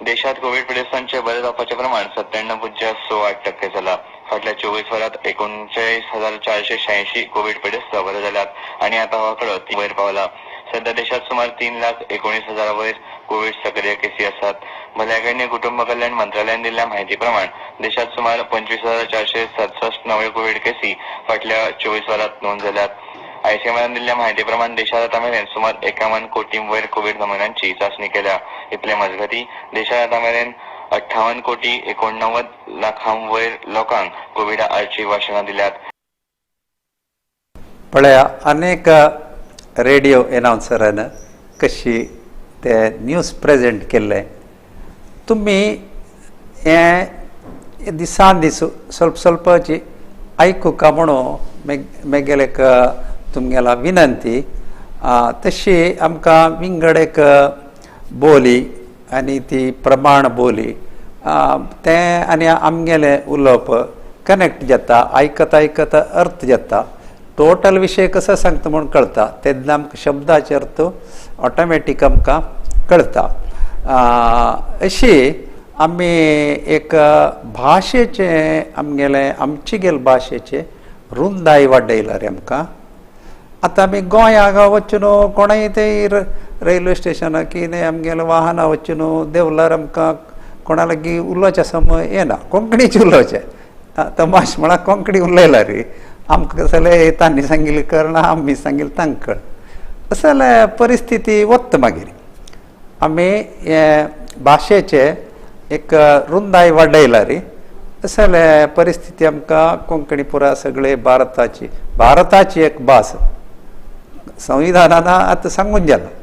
देशात कोविड पिडेस्तांचे बरे जावपाचें प्रमाण 97.68% जाला. फाटल्या 24 वरांत 39,486 कोविड पिडेस्त बरे जाल्यात आनी आतां हो आंकडो 3 वयर पावला. सध्या देशात सुमार 3,19,000 वयर कोविड सक्रिय केसी आसात. भलायकी आनी कुटुंब कल्याण मंत्रालयान दिल्ल्या म्हायती प्रमाण देशात सुमार 25,467 नवे कोविड केसी फाटल्या 24 वरांत नोंद जाल्यात. आयसीएमआरान दिल्ल्या म्हायती प्रमाण देशात आतां मेरेन सुमार 51 कोटी वयर कोविड नमुन्यांची चांचणी केल्या. इतले मजगती देशात आतां मेरेन 58 कोटी 89 लाखां वयर लोकांक कोविडा आडची वाशिनां दिल्यात. पळया अनेक रेडिओ एनाउन्सरान कशी ते न्यूज प्रेजेंट केल्ले. तुमी हे दिसान दीस स्वल्प स्वल्पची आयकुका म्हणून मेगेले एक तुमगेला विनंती. तशी आमकां विंगड एक बोली आनी ती प्रमाण बोली तें आनी आमगेलें उलोवप कनेक्ट जाता. आयकता आयकता अर्थ जाता. टोटल विशय कसो सांगता म्हूण कळटा तेन्ना आमकां शब्दाचे अर्थ ऑटोमॅटीक आमकां कळटा. अशी आमी एक भाशेचें आमगेलें आमचे गेल भाशेचें रुंदाय वाडयला रे आमकां. आतां आमी गोंया वचून कोणाय ते रेल्वे स्टेशनार कितें आमगेलें वाहनां वचून देंवल्यार आमकां कोणा लागीं उलोवचें समय येना. कोंकणीच उलोवचें तमाश म्हळ्यार कोंकणी उलयला रे आमकां कसलें तांणी सांगिल्लें कळना आमी सांगिल्लें तांकां कळ असले परिस्थिती वता. मागीर आमी हे भाशेचें एक रुंदाय वाडयला रे असले परिस्थिती आमकां कोंकणी पुरा सगळे भारताची भारताची एक भास संविधानान आतां सांगून जालां.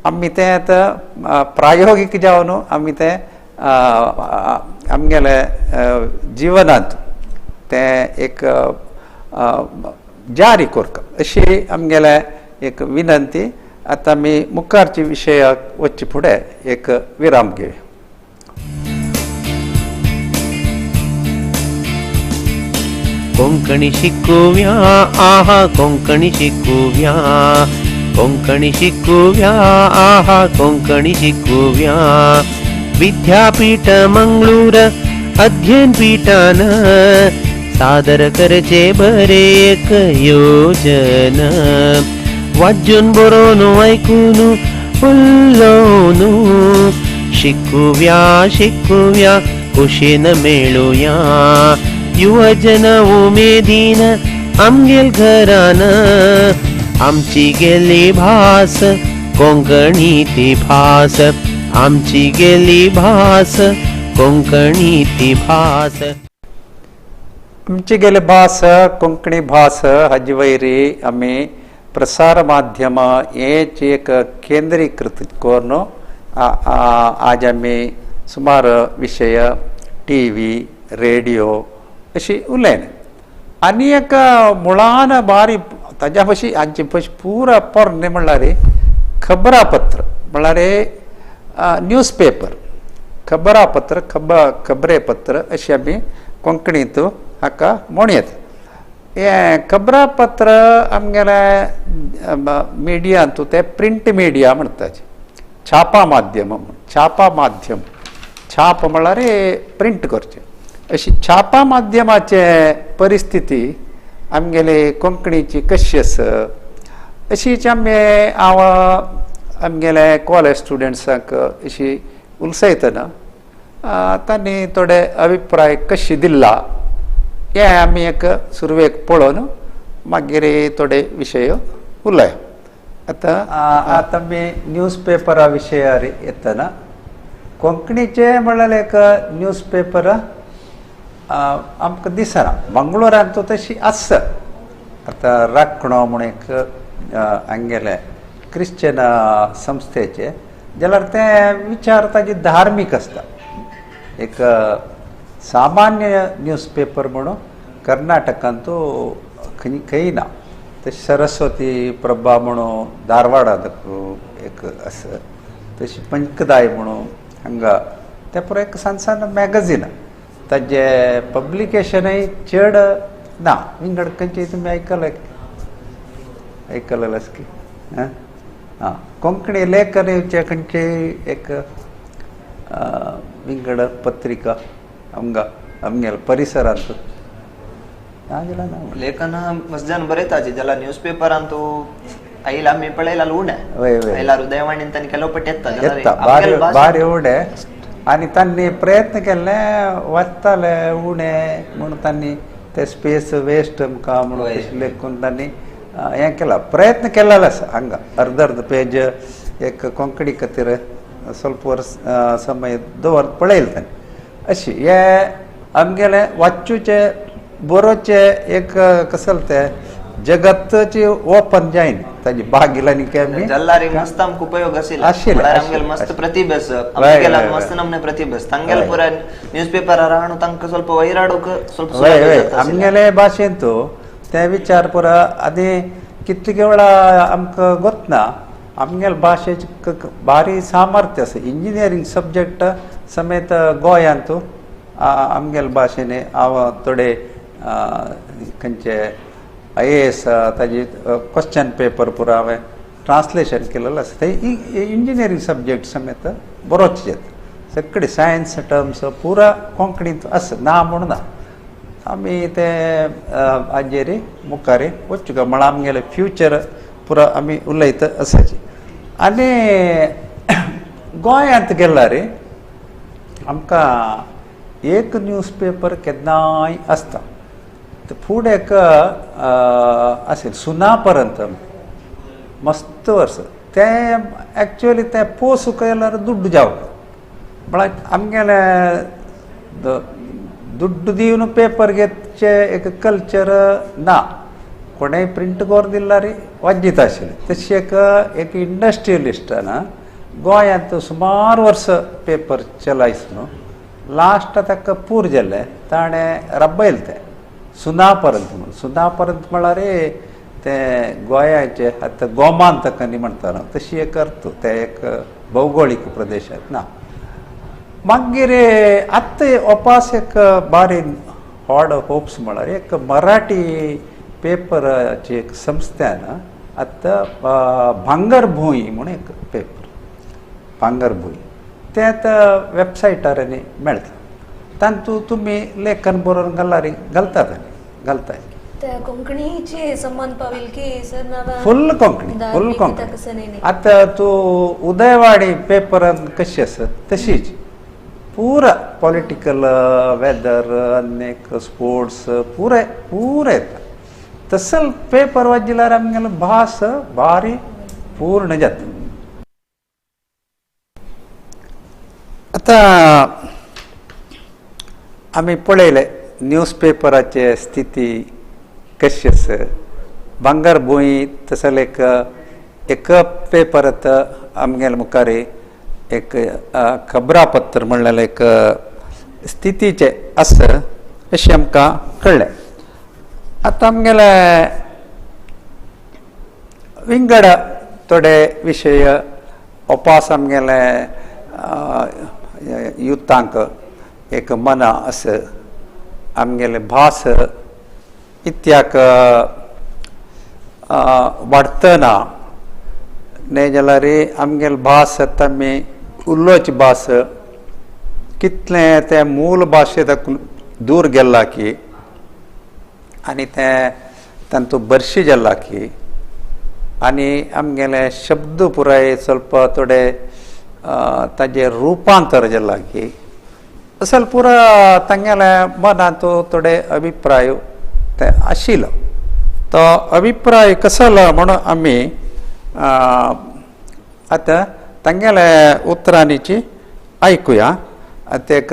आमी तें आतां प्रायोगीक जावन आमी तें आमगेले जिवनांत तें एक जारी करता अशी आमगेले एक विनंती. आतां आमी मुखारच्या विशयाक वचचे फुडें एक विराम घेवया. कोंकणी शिकूया आहा कोंकणी शिकूया कोंकणी शिकूया आहा कोंकणी शिकूया. विद्यापीठ मंगळूर अध्ययन पीठान सादर करचे बरे एक योजन. वाजून बरोवन ऐकून उलोवन शिकूया शिकूया कुशीन मेळुया. युवजन उमेदीन आमगेल घरान आमची गेली भास कोंकणी ती भास आमची गेली भास कोंकणी ती भास. आमची गेली भास कोंकणी भास हाजे वयरी आमी प्रसार माध्यमां हेच एक केंद्रीकृत करून आज आमी सुमार विशय टी व्ही रेडिओ अशी उलयन. आनी एक मुळान बारी ताज्या पशी हांचे पशी पुरा पोरणे म्हणल्यार खबरापत्र म्हणल्यार न्यूज पेपर खबरापत्र खबरेपत्र अशें आमी कोंकणींत हाका म्हणयत. हें खबरापत्र आमगेलें मिडियांत तें प्रिंट मिडिया म्हणटात. छापा माध्यम छापा माध्यम छाप म्हणल्यार प्रिंट करचें. अशी छापा माध्यमाचे परिस्थिती आमगेले कोंकणीची कशी आसा अशीच आमी हांव आमगेले कॉलेज स्टुडंट्सांक अशी उलयतना तांणी थोडे अभिप्राय कशी दिल्ला हें आमी एक सुरवेक पळोवन मागीर थोडे विशय उलय. आतां आतां आमी न्यूज पेपरा विशयार येतना कोंकणीचे म्हणल्यार एक न्यूज पेपर आमकां दिसना. मंगळूरांत तशी आसा. आतां राखणो म्हूण एक हांगेलें क्रिश्चन संस्थेचे जाल्यार ते विचार ताजे धार्मीक आसता. एक सामान्य न्यूज पेपर म्हणून कर्नाटकांत खंय खंय ना. तशी सरस्वती प्रभा म्हणून धारवाडांत एक आसा. तशी पंचदाय म्हणून हांगा ते पुरो एक सान सान मॅगझिनां ताजें पब्लिकेशनय चड ना विंगड खंयचे तुमी आयकले आयकलेलें की आं कोंकणी लेखन येवचें खंयचे एक विंगड पत्रिका आमगा आमगेल्या परिसरांत ना जाल्यार ना. लेखन मस्त जन बरयताची जाल्यार न्यूज पेपरांत आयला आमी पळयला उणें वय वय आयला हृदयवाणीन तांणी ಕೆಲವು पट येता येता बारी बारी उणें आनी तांणी प्रयत्न केल्ले वाचताले उणें म्हणून तांणी ते स्पेस वेस्ट आमकां म्हणून तशें लेखून तांणी हें केलां प्रयत्न केलेलो आसा हांगा अर्द अर्द पेज एक कोंकणी खातीर ಸ್ವಲ್ಪ वर्स समय दवर पळयलें तांणी अशी हे आमगेले वाचूचे बरोवचे एक कसल ते जगतची ओपन जायना ताजी बागिलांनी आमी जल्लारी मस्त आमकां उपयोग आशिल्लो आमगेले मस्त प्रतिभे आसा आमगेले मस्त नमने प्रतिभे आसा तांगेले पुराय न्यूज पेपरार हाडून तांकां ಸ್ವಲ್ಪ वैराडूक ಸ್ವಲ್ಪ वय वय आमगेले भाशेंत ते विचार पुरा आनी कितले वेळा आमकां गोतना आमगेले भाशेचे भारी सामर्थ्य आसा. इंजिनियरींग सब्जेक्ट समेत गोंयांत आमगेले भाशेन हांव थोडे खंयचे IAS ताजी क्वेश्चन पेपर पुरा हांवें ट्रान्सलेशन केलेलें आसा ते इंजिनियरींग सब्जेक्ट समेत बरोच येता सगळे सायन्स टर्म्स पुरा कोंकणींत आसा ना म्हूण ना. आमी ते हाजेर मुखार वचूंक म्हळ्यार आमगेलें फ्युचर पुरा आमी उलयता आसाची. आनी गोंयांत गेल्यार आमकां एक न्यूज पेपर केन्नाय आसता. फुडें एक आशिल्लें सुनापरांत मस्त वर्स तें एक्चुअली तें पोसूंक जाल्यार दुड्ड जावप म्हळ्यार आमगेलें दुड्ड दिवन पेपर घेवचें एक कल्चर ना. कोणेय प्रिंट करून दिल्यार वाज्जीत आशिल्लें. तशें एक एक इंडस्ट्रियलिस्टान गोंयांत सुमार वर्स पेपर चलायस न्हू लास्ट ताका पूर जालें ताणें रब्बयलें तें सुनापरांत म्हणून. सुनापरांत म्हळ्यार तें गोंयाचें आतां गोमांतकनी म्हणटा न्हू तशी एक अर्थ तें एक भौगोळीक प्रदेशांत ना. मागीर आतां ओपास एक बारी व्हड होप्स म्हळ्यार एक मराठी पेपराची एक संस्थान आतां भांगरभूंय म्हणून एक पेपर भांगरभूंय तें आतां वेबसायटार आनी मेळटा. तातूंत तुमी लेखन बरोवन घाल्यार घालतात आनी घालताय. कोंकणीचे संबंद पाविल की सर फुल कोंकणी फुल कोंकणी. आतां तूं उदयवाणी पेपरान कशी आसा तशीच पुरा पॉलिटिकल वेदर आनी स्पोर्ट्स पुराय पुरा येता. तसल पेपर वाचिल्यार आमगेलो भास भारी पूर्ण जाता. आतां आमी पळयलें न्यूज पेपराचे स्थिती कशी आसा. भांगरभूंय तसले एक एक पेपर आतां आमगेले मुखार एक खबरापत्र म्हणलेलें एक स्थितीचें आसा अशें आमकां कळ्ळें. आतां आमगेले विंगड थोडे विशय ओपास आमगेले युतांक एक मना आसा आमगेले भास इत्याक वाडटना न्हय जाल्यार आमगेले भास आतां आमी उलोवची भास कितलें तें मूल भाशे दाखून दूर गेल्ला की आनी तें तांतू बरशी जाला की आनी आमगेले शब्द पुराय ಸ್ವಲ್ಪ थोडे ताजें रुपांतर जाला की असल पुरा तांगेले मनांत थोडे अभिप्राय ते आशिल्लो. तो अभिप्राय कसलो म्हणून आमी आतां तांगेले उतरांनीची आयकुया. आतां एक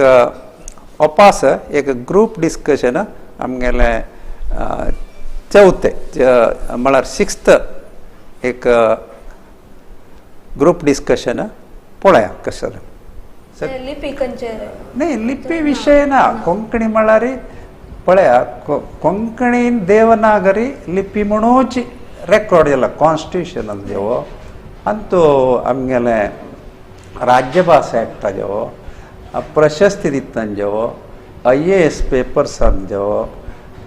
ओपास एक ग्रूप डिस्कशन आमगेले चवथे म्हळ्यार सिक्स्थ एक ग्रूप डिस्कशन पळया कसलें. लिपी खंयचे न्ही लिपी विशय ना. कोंकणी म्हळ्यार पळया कोंकणीन देवनागरी लिपी म्हणूच रेकॉर्ड जाला कॉन्स्टिट्युशनान जेवो आनी तो आमगेले राज्यभास एक्टा जेवो प्रशस्ती दितना जेवो IAS पेपर्सान जेवो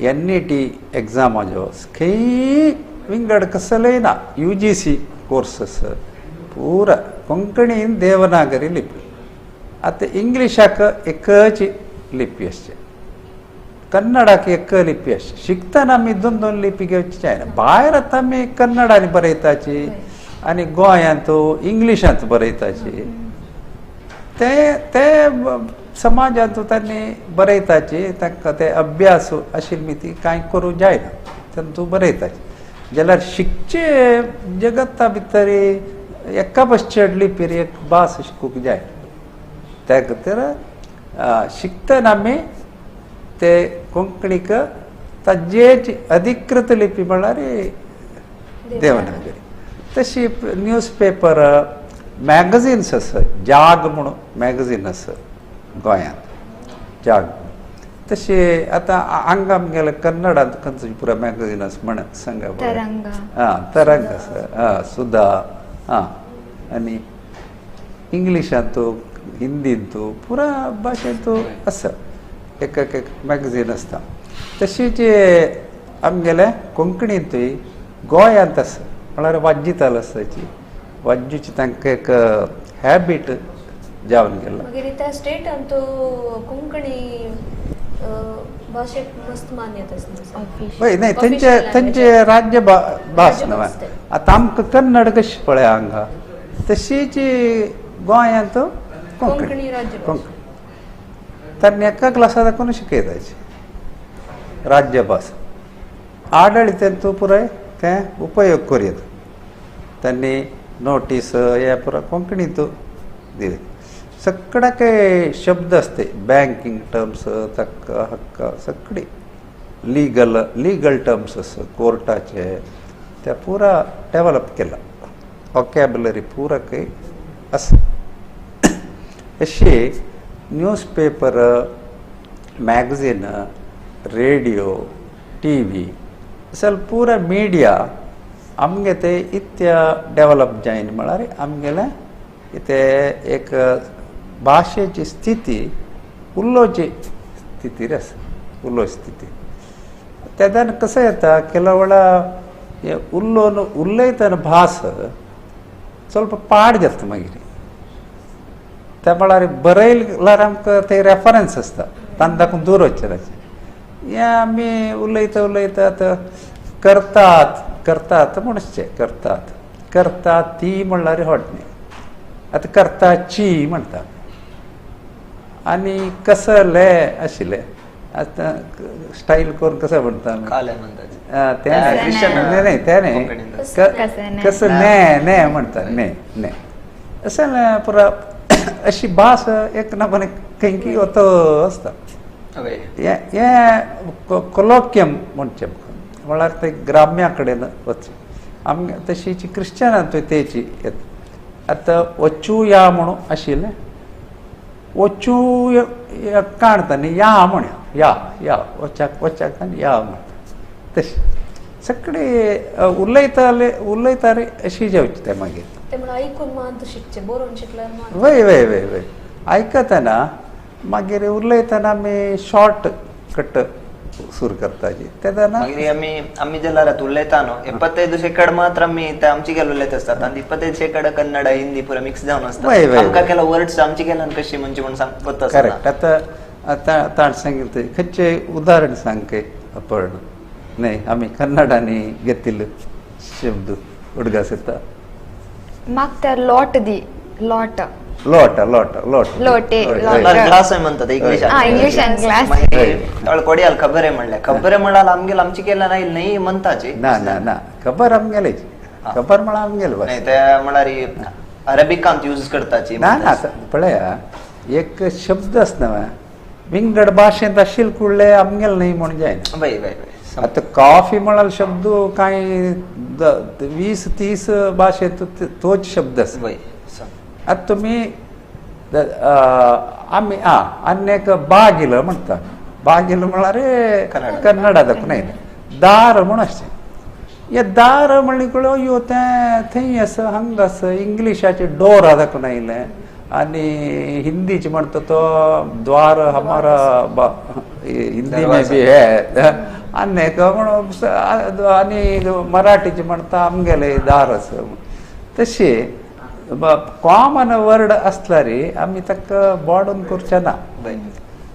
NET exam खंय विंगड कसलेय ना UGC courses पूरा कोंकणीन देवनागरी लिपी आतां इंग्लिशाक एकच लिपी आसचे कन्नडाक एक लिपी आसची शिकतना आमी दोन दोन लिपी घेवची जायना भायर आतां आमी कन्नडान बरयताची आनी गोंयांत इंग्लिशांत बरयताची ते ते समाजांत तांणी बरयताची तांकां ते अभ्यास आशिल्ली ती कांय करूंक जायना तांतू बरयताची जाल्यार शिकचे जगता भितर एका बस लिपीर एक भास शिकूंक जाय त्या खातीर शिकतना आमी ते कोंकणीक ताजेच अधिकृत लिपी म्हळ्यार देवनागरी तशी न्यूज पेपर मॅगझिन्स आसा जाग म्हणून मॅगझीन आसा गोंयांत जाग तशें आतां हांगा आमगेले कन्नडांत खंयचें पुरा मॅगझीन आसा म्हण सांगा आं तरंग आसा आं सुधा आं आनी इंग्लिशांत हिंदींत पुरा भाशेंत आसा एक एक एक मॅगझीन आसता तशीच आमगेले कोंकणींतूय गोंयांत आसा म्हळ्यार वाज्जिताल आसताची वाज्जूची तांकां एक हॅबीट जावन गेला मागीर त्या स्टेटान तो कोंकणी भाशेक मस्त मान्यता आसता हय न्हय तेंचे तेंचे राज्य भास न्हय आतां आमकां कन्नड कशी पळय हांगा तशीच गोंयांत कोंकणी कोंकणी तांणी एका क्लासा दाखोवन शिकयताची राज्यभास आडळीतेंतू पुराय तें उपयोग करूं तांणी नोटीस हे पुरा कोंकणींत दिले सगळ्याक शब्द असते बँकिंग टर्म्स तक्क हक्क सगळी लिगल लिगल टर्म्स आसा कोर्टाचे ते पुरा डेवलप केला वोकॅबुलरी पुरा काही आसा अशी newspaper magazine radio TV असल पुरा मिडिया आमगे ते इतल्या डेवलप जायन म्हळ्यार आमगेले इथे एक भाशेची स्थिती उलोवची स्थितीर आसा उलोवची स्थिती तेन्ना कसं येता ಕೆಲವು ವೇಳ उलोवन उलयतना भास ಸ್ವಲ್ಪ पाड जाता मागीर त्या म्हळ्यार बरयल्यार आमकां ते रेफरन्स आसता तांकां दाखोवन दूर वचचें हें आमी उलयता उलयता आतां करतात करतात म्हणचे करतात करता ती म्हणल्यार हट न्ही आतां करताची म्हणटा आनी कसले आशिल्लें आतां स्टायल करून कसं म्हणटा तें न्ही तें न्ही कसं ने ने म्हणटा ने ने अशें पुरा अशी भास एक ना पण खंय वता आसता हें कोलोक्यम म्हणचें म्हळ्यार ते ग्राम्या कडेन वचचें आमगे तशीची क्रिश्चनांतूय तेची येता आतां वचू या म्हणून आशिल्लें वचू काणता न्ही या म्हणया या या वचाक वचाक आनी या म्हणटा तशें सगळे उलयताले उलयताले अशी जावची तें मागीर ते म्हणून आयकून मात शिकचें बरोवन शिकल्यार वय वय वय वय आयकतना मागीर उलयतना आमी शॉर्ट कट सुरू करताची तेन्ना मागीर आमी आमी जाल्यार उलयता न्हू 75% मात्र आमी ते आमची गेल उलयत आसतात आनी 25% कन्नड हिंदी पुरा मिक्स जावन आसता आमकां केला वर्ड्स आमची गेल्यान कशी म्हणजे म्हूण सांगता करेक्ट आतां आतां आतां सांगितलं खंयचें उदाहरण सांग आपण न्हय आमी कन्नडांनी घेतिल्ले शब्द उडगास येता म्हाका त्या लोट दी लोट लोट लोट लोट लोटे ग्लास म्हणतात इंग्लिशान इंग्लिशान ग्लास तळ कोडियाल खबरे म्हणले खबरे म्हळ्यार आमगेल आमची केला नाही नाही म्हणताची ना ना ना खबर आमगेलेच खबर म्हळ्यार आमगेल नाही ते म्हळ्यार अरेबिकांत यूज करताची ना ना पळया एक शब्द आसना विंगड भाशेंत आशिल्ले कुडले आमगेल न्ही म्हूण जायना बाय बाय बाय आतां कॉफी म्हळ्यार शब्द कांय 20-30 भाशेंत तोच शब्द आसा बाय आतां तुमी आमी आं आनी एक बागील म्हणटा बागील म्हळ्यार कन्नडा दाखोवन येयलें दार म्हूण आसचें हे दार म्हणली कळ्ळो अयो तें थंय आसा हांगा आसा इंग्लिशाचें डोर दाखोवन आयलें आनी हिंदीचे म्हणटा तो द्वार हमारा हिंदी में भी है आनी म्हणून आनी मराठीचे म्हणटा आमगेले दार आसा तशें कॉमन वर्ड आसल्यार आमी ताका बॉडून करचे ना.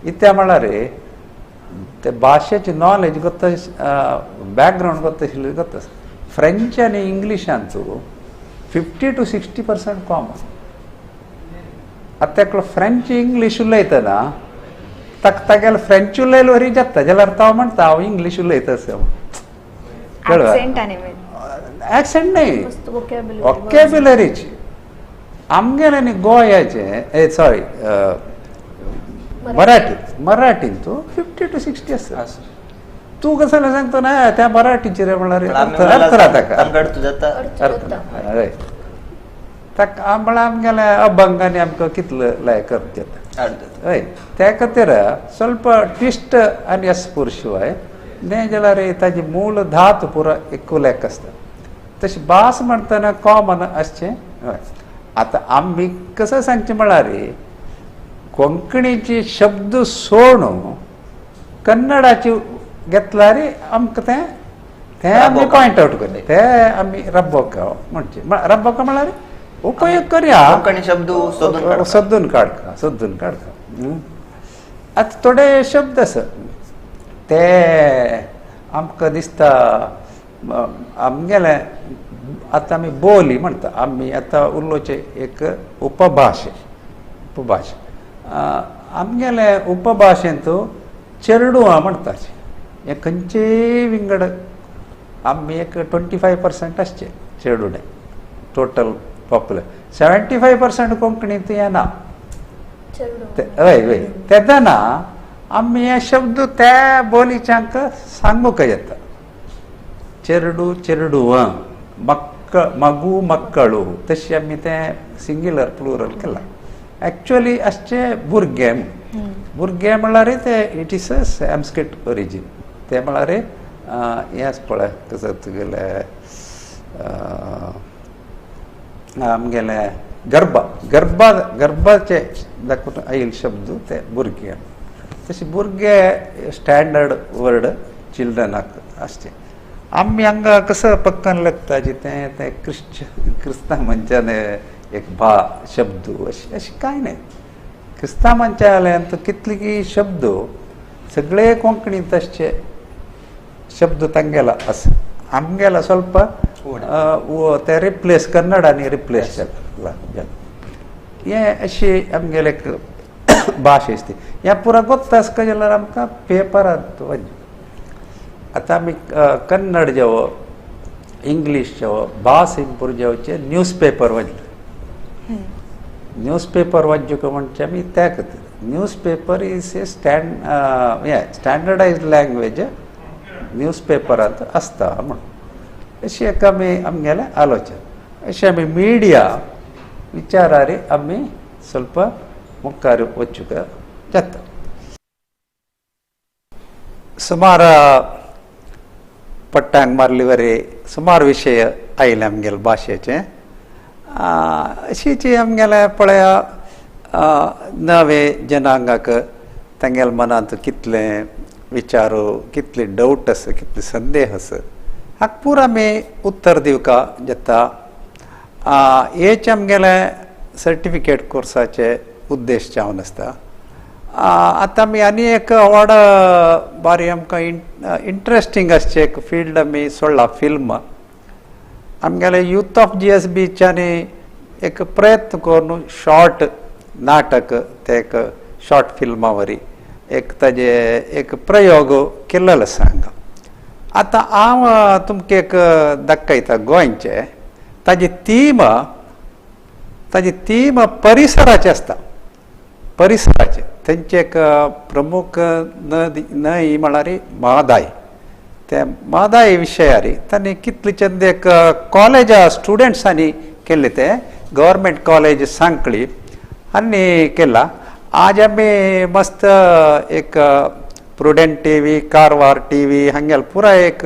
इत्या म्हळ्यार ते भाशेची नॉलेज गोत्त बॅकग्रावंड गोत्त आशिल्ली गोत्त आसा. फ्रेंच आनी इंग्लिशांचो 50 to 60% common. आतां तेकलो फ्रेंच इंग्लीश उलयतना ताका तागेलो फ्रेंच उलयलो वरी जाता जाल्यार तो म्हणटा हांव इंग्लीश उलयता अशें. एक्सेंट न्हय, वोकेब्युलरीची. आमगेले न्ही गोंयाचे सॉरी मराठी मराठीन तूं 50 to 60 आसा. तूं कसं सांगता ना त्या मराठीचे रे म्हळ्यार अर्थ ताका अर्थ हय ताका म्हळ्यार आमगेले अभंगांनी आमकां कितलो लायक करप जाता हय. त्या खातीर ಸ್ವಲ್ಪ ट्विस्ट आनी अस्पूर शिवाय न्ही जाल्यार ताजी मूळ धातू पुरो एकू लेख आसता. तशें भास म्हणटना कॉमन आसचें हय. आतां आमी कसं सांगचें म्हळ्यार कोंकणीचे शब्द सोडून कन्नडाची घेतल्यार आमकां तें तें आमी पॉयंट आवट करता ते आमी रब्बोका म्हणचे रब्बोका म्हळ्यार उपयोग करया कोंकणी शब्द सोदून काडका सोदून काडका. आतां थोडे शब्द आसा ते आमकां दिसता आमगेले आतां आमी बोली म्हणटा आमी आतां उलोवचें एक उपभाशे उपभाशा आमगेले उपभाशेंत चेरडुवां म्हणटा हें खंयचेय विंगड आमी एक 25% आसचें चेरडुणें टोटल पॉप्युलर 75% कोंकणींत हें ना. हय हय तेन्ना आमी हे शब्द त्या बोलीच्यांक सांगूंक येता. चेरडू चेरडुवां मक्क मगू मक्कळू तशें आमी तें सिंग्युलर प्लुरल केलां. एक्चुअली आसचें भुरगें भुरगें म्हळ्यार ते it is a Sanskrit origin. ते म्हळ्यार हें आसा पळय कसो तुगेले आमगेले गर्भ गर्भ गर्भाचे दाखोवन आयिल्ले शब्द ते भुरगे. तशें भुरगे स्टँडर्ड वर्ड चिल्ड्रनाक आसचें. आमी हांगा कसो पक्कन लागता तें तें क्रिस्तांव मनशान एक भा शब्द अशें अशें कांय न्हय. क्रिस्तांव मनशां कितले की शब्द सगळे कोंकणींत आसचे शब्द तांगेला आसा. आमगेला ಸ್ವಲ್ಪ ते रिप्लेस कन्नडांनी रिप्लेस जाला. हें अशी आमगेले एक भाश आसती. हें पुरा गोत्ता आसता जाल्यार आमकां पेपरांत वच. आतां आमी कन्नड जेवो इंग्लीश जेवो भास इम्प्रूव जावचे न्यूज पेपर वाचले. न्यूज पेपर वाचूंक म्हणजे आमी त्या खातीर newspaper is a standardised language news पेपरांत आसता म्हणून अशी एक आमी आमगेलें आलोचन. अशें आमी मिडिया विचारारी आमी ಸ್ವಲ್ಪ मुखार वचूंक जाता. सुमार पट्टांक मारले वरी सुमार विशय आयले आमगेले भाशेचे. अशीच आमगेले पळया नवे जनांगाक तांगेले मनांत कितले विचार कितले डावट आसा कितले संदेह आसा हाका पुरा आमी उत्तर दिवका जाता. हेच आमगेले सर्टिफिकेट कोर्साचे उद्देश जावन आसता. आतां आमी आनी एक व्हड बारी आमकां इंट्रस्टींग आसचें एक फिल्ड आमी सोडला फिल्म. आमगेले यूथ ऑफ GS बीच्यानी एक प्रयत्न करून शॉर्ट नाटक ते एक शॉर्ट फिल्मा वरी एक ताजे एक प्रयोग केल्लो आसा हांगा. आतां हांव तुमकां एक दाखयता गोंयचें ताजी थीम परिसराचें आसता. परिसराचें तेंचें एक प्रमुख नदी न्हंय म्हळ्यार म्हादाय. ते म्हादाय विशयार तांणी कितले चंद एक कॉलेजा स्टुडंट्सांनी केल्लें तें गव्हर्मेंट कॉलेज सांखळी आनी केला. आज आमी मस्त एक Prudent T V Karwar T V हांगेले पुरा एक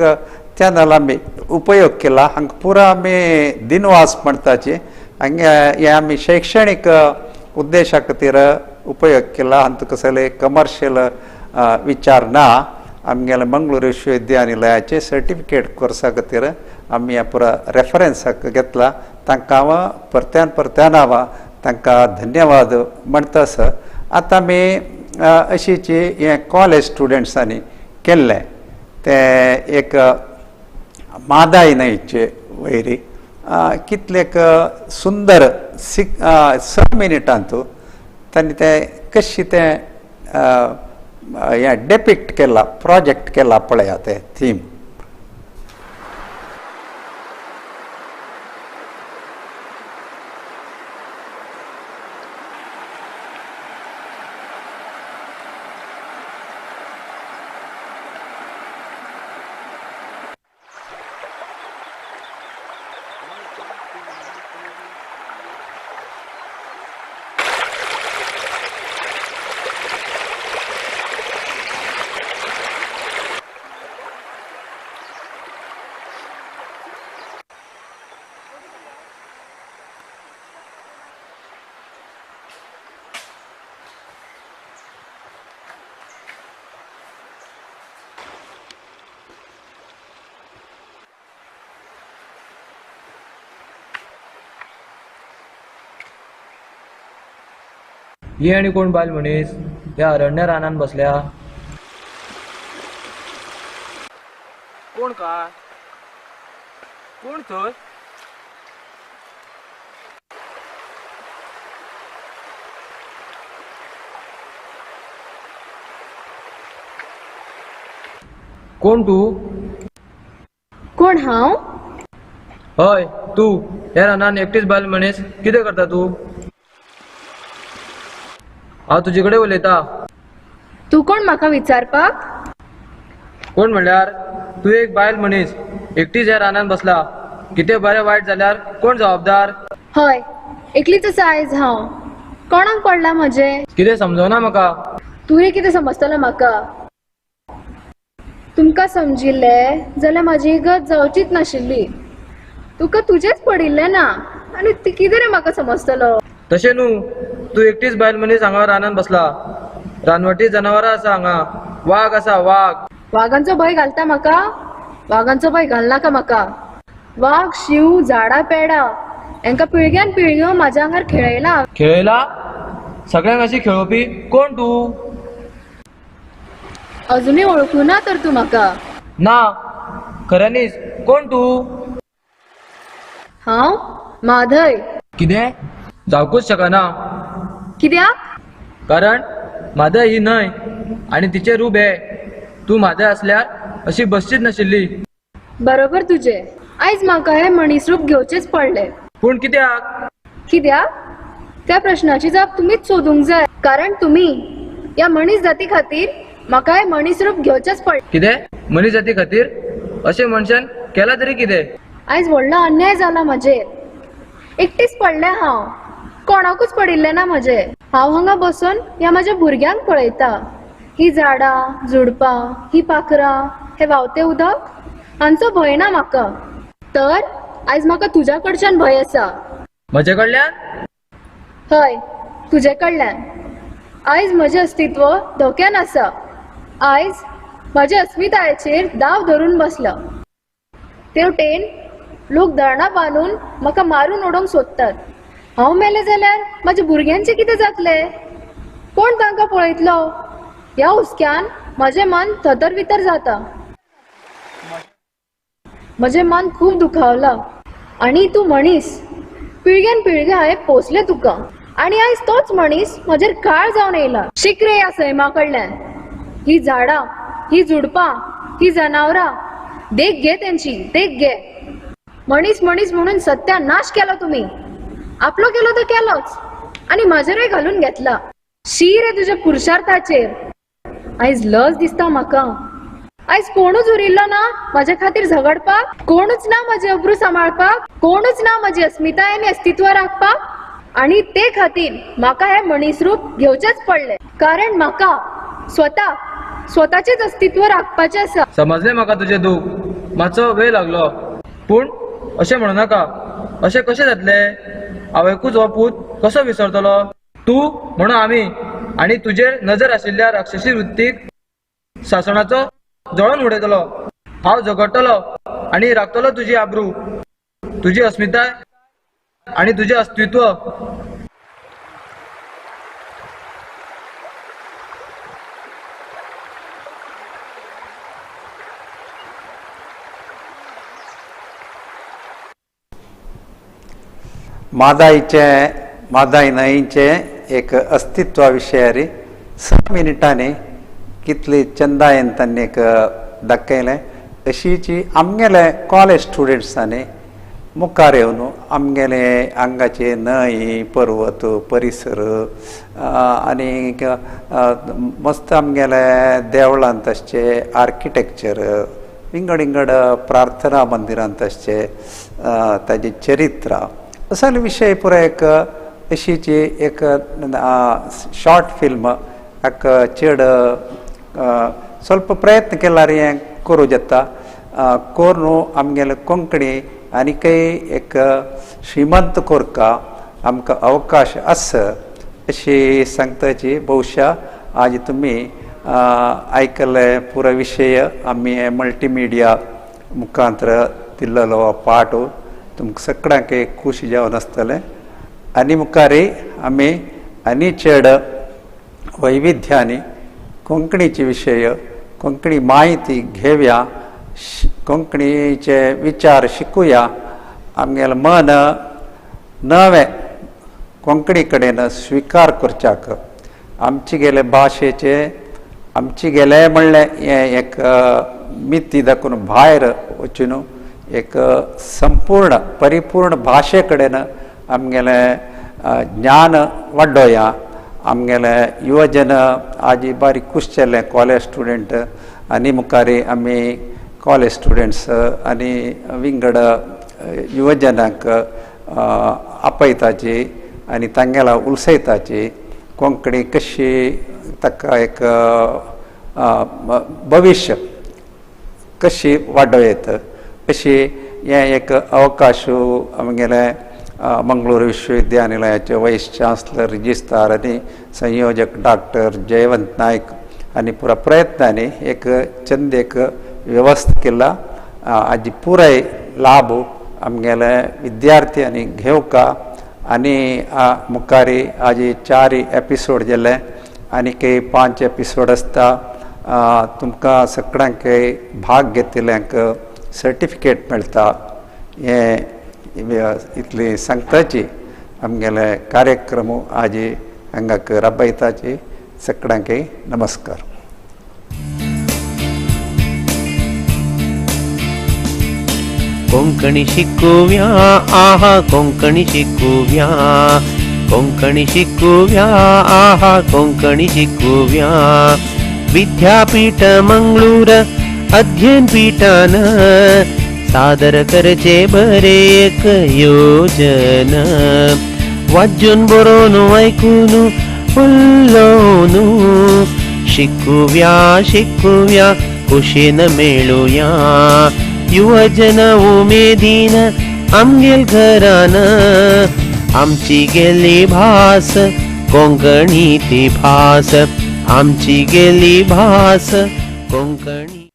चॅनल आमी उपयोग केला. हांगा पुरा आमी दिनवास म्हणटाची हांगे हे आमी शैक्षणीक उद्देशा खातीर उपयोग केला. हातूंत कसले कमर्शियल विचार ना. आमगेले मंगळूर विश्वविद्यानिलयाचे सर्टिफिकेट कोर्सा खातीर आमी पुरा रेफरन्साक घेतला. तांकां हांव परत्यान परत्यान हांव तांकां धन्यवाद म्हणटा. सर आतां आमी अशीची हें कॉलेज स्टुडंट्सांनी केल्लें तें एक मादाय न्हंयचे वयरी कितलेक सुंदर 6 मिनटांत तांणी तें कशी तें हें डेपिक्ट केला, प्रोजेक्ट केला पळया तें थीम. ही आनी कोण बायल मनीस ह्या अरण्य रानान बसल्या? कोण काय? कोण थंय? कोण तू? कोण हांव? हय तू. ह्या रानान एकटीच बायल मनीस कितें करता तू? हांव तुजे कडेन उलयता. तूं कोण म्हाका विचारपाक? कोण म्हणल्यार तूं एक बायल मनीस एकटीच ह्या रानान बसला. कितें बरें वायट जाल्यार कोण जबाबदार? हय एकलीच आसा आयज हांव. कोणाक पडला म्हजें? कितें समजना म्हाका. तुवें कितें समजतलो म्हाका? तुमकां समजिल्लें जाल्यार म्हाजी गत जावचीच नाशिल्ली. तुका तुजेंच पडिल्लें ना आनी कितें रे म्हाका समजतलो? तशें न्हू, तूं एकटीच बायल मनीस हांगा रानान बसला. रानवटी जनावरां आसा हांगा. वाग आसा, वाग. वागांचो भंय घालता म्हाका? वागांचो भंय घालनाका म्हाका. वाग, शींव, झाडां पेडां हेंकां पिळग्यान पिळग्यो म्हाज्या आंगार खेळयला. खेळयला? सगळ्यांक अशी खेळोवपी कोण तूं? अजुनूय वळखूना तर तूं म्हाका? ना, खऱ्यांनीच कोण तूं? हांव माधय. कितें? जावकूच शकना. कित्याक? कारण म्हादय ही न्हंय आनी तिचें रूप हें. तूं म्हादय आसल्यार अशी बसचीच नाशिल्ली. बरोबर तुजें. आयज म्हाका हें मनीसरूप घेवचेंच पडलें. पूण कित्याक? कित्याक? त्या प्रश्नाची जाप तुमीच सोदूंक जाय. कारण तुमी ह्या मनीस जाती खातीर म्हाका हें मनीसरूप घेवचेंच पडलें. कितें? मनीस जाती खातीर? अशें मनशान केलां तरी कितें? आयज व्हडलो अन्याय जाला म्हजेर. एकटीच पडलें हांव. कोणाकूच पडिल्लें ना म्हजें. हांव हांगा बसून ह्या म्हाज्या भुरग्यांक पळयता. ही झाडां झुडपां, ही पाखरां, हें व्हांवतें उदक, हांचो भंय ना म्हाका. तर आयज म्हाका तुज्या कडच्यान भंय आसा. म्हजे कडल्यान? हय, तुजे कडल्यान. आयज म्हजें अस्तित्व धोक्यान आसा. आयज म्हज्या अस्मितायेचेर दाव धरून बसला. तेवटेन लोक धरणां बांदून म्हाका मारून उडोवंक सोदतात. हांव मेलें जाल्यार म्हाज्या भुरग्यांचें कितें जातलें? कोण तांकां पळयतलो? ह्या हुस्क्यान म्हजें मन थतर वितर जाता. म्हजें मन खूब दुखावलां. आनी तूं मनीस, पिळग्यान पिळग्या हांवें पोसलें तुका आनी आयज तोच मनीस म्हजेर काळ जावन येयला. शीक रे ह्या सैमा कडल्यान. ही झाडां, ही झुडपां, ही जनावरां, देख घे तेंची, देख घे. मनीस मनीस म्हणून सत्यानाश केलो तुमी. आपलो केलो तर केलोच आनी म्हाजेरूय घालून घेतला. शी रे तुज्या पुरुषार्थाचेर. आयज लज दिसता म्हाका. आयज कोणूच उरिल्लो ना म्हाजे खातीर झगडपाक, कोणूच ना म्हजे अब्रू सांबाळपाक, कोणूच ना म्हजी अस्मिताय आनी अस्तित्व राखपाक. आनी ते खातीर म्हाका हें मनीसरूप घेवचेंच पडलें. कारण म्हाका स्वता स्वताचेच अस्तित्व राखपाचें आसा. समजलें म्हाका तुजें दूख. मातसो वेळ लागलो. पूण अशें म्हणू नाका. अशें कशें जातलें? आवयकूच हो पूत कसो विसरतलो? तूं म्हणून आमी आनी तुजेर नजर आशिल्ल्या राक्षसी वृत्तीक सासणाचो जळोवन उडयतलो. हांव झगडटलो आनी राखतलो तुजी आब्रू, तुजी अस्मिताय आनी तुजें अस्तित्व. म्हादाईचें, म्हादाई न्हंयचें एक अस्तित्वा विशयारी 6 मिनटांनी कितली चंदायेन तांणी एक दाखयलें. अशीची आमगेले कॉलेज स्टुडंट्सांनी मुखार येवन आमगेले हांगाचे न्हंय, पर्वत, परिसर आनी मस्त आमगेले देवळांत आसचे आर्किटेक्चर, विंगड विंगड प्रार्थना मंदिरांत आसचे ताजें चरित्र असले विशय पुराय एक अशीची एक शॉर्ट फिल्म एक चड स्वल्प प्रयत्न केल्यार हें करूं जाता. करून आमगेले कोंकणी आनीकय एक श्रीमंत करका आमकां अवकाश आसा अशी सांगताची. बहुशा आज तुमी आयकल्ले पुराय विशय आमी मल्टीमिडिया मुखांतर दिल्लो पाठ तुमकां सगळ्यांक एक खुशी जावन आसतलें. आनी मुखार आमी आनी चड वैविध्यांनी कोंकणीचे विशय, कोंकणी म्हायती घेवया, कोंकणीचे विचार शिकुया, आमगेलें मन नवें कोंकणी कडेन स्विकार करच्याक आमचे गेले भाशेचे आमचे गेले म्हणलें हें एक मिती दाखोवन भायर वचून एक संपूर्ण परिपूर्ण भाशे कडेन आमगेलें ज्ञान वाडोवया. आमगेले युवजन आजी बारीक खूश जाल्ले कॉलेज स्टुडंट आनी मुखार आमी कॉलेज स्टुडंट्स आनी विंगड युवजनांक आपयताची आनी तांगेला उलसयताची कोंकणी कशी ताका एक भविश्य कशी वाडोवं येत अशी हें एक अवकाश आमगेले मंगळूर विश्वविद्यानिलयाचे वायस चान्सलर, रिजिस्ट्रार आनी संयोजक डॉक्टर जयवंत नायक आनी पुरा प्रयत्नांनी एक चंद एक व्यवस्था केला. हाजी पुराय लाभ आमगेले विद्यार्थ्यांनी घेवका. आनी मुखार हाजी 4 एपिसोड जाले आनीक 5 एपिसोड आसता. तुमकां सगळ्यांक भाग घेतिल्ल्यांक सर्टिफिकेट मेळटा. हें इतली सांगताची आमगेले कार्यक्रम आजी हांगाक राबयताची. सगळ्यांक नमस्कार. कोंकणी शिकूया, आहा कोंकणी शिकूया, कोंकणी शिकूया, आहा कोंकणी शिकूया. विद्यापीठ मंगळूर अध्ययन पीठान सादर करचे बरे एक योजन. वाचून बरोवन ऐकून उलोवन शिकूया शिकूया खुशीन मेळुया. युवजन उमेदीन आमगेल घरान आमची गेली भास कोंकणी ती भास, आमची गेली भास कोंकणी.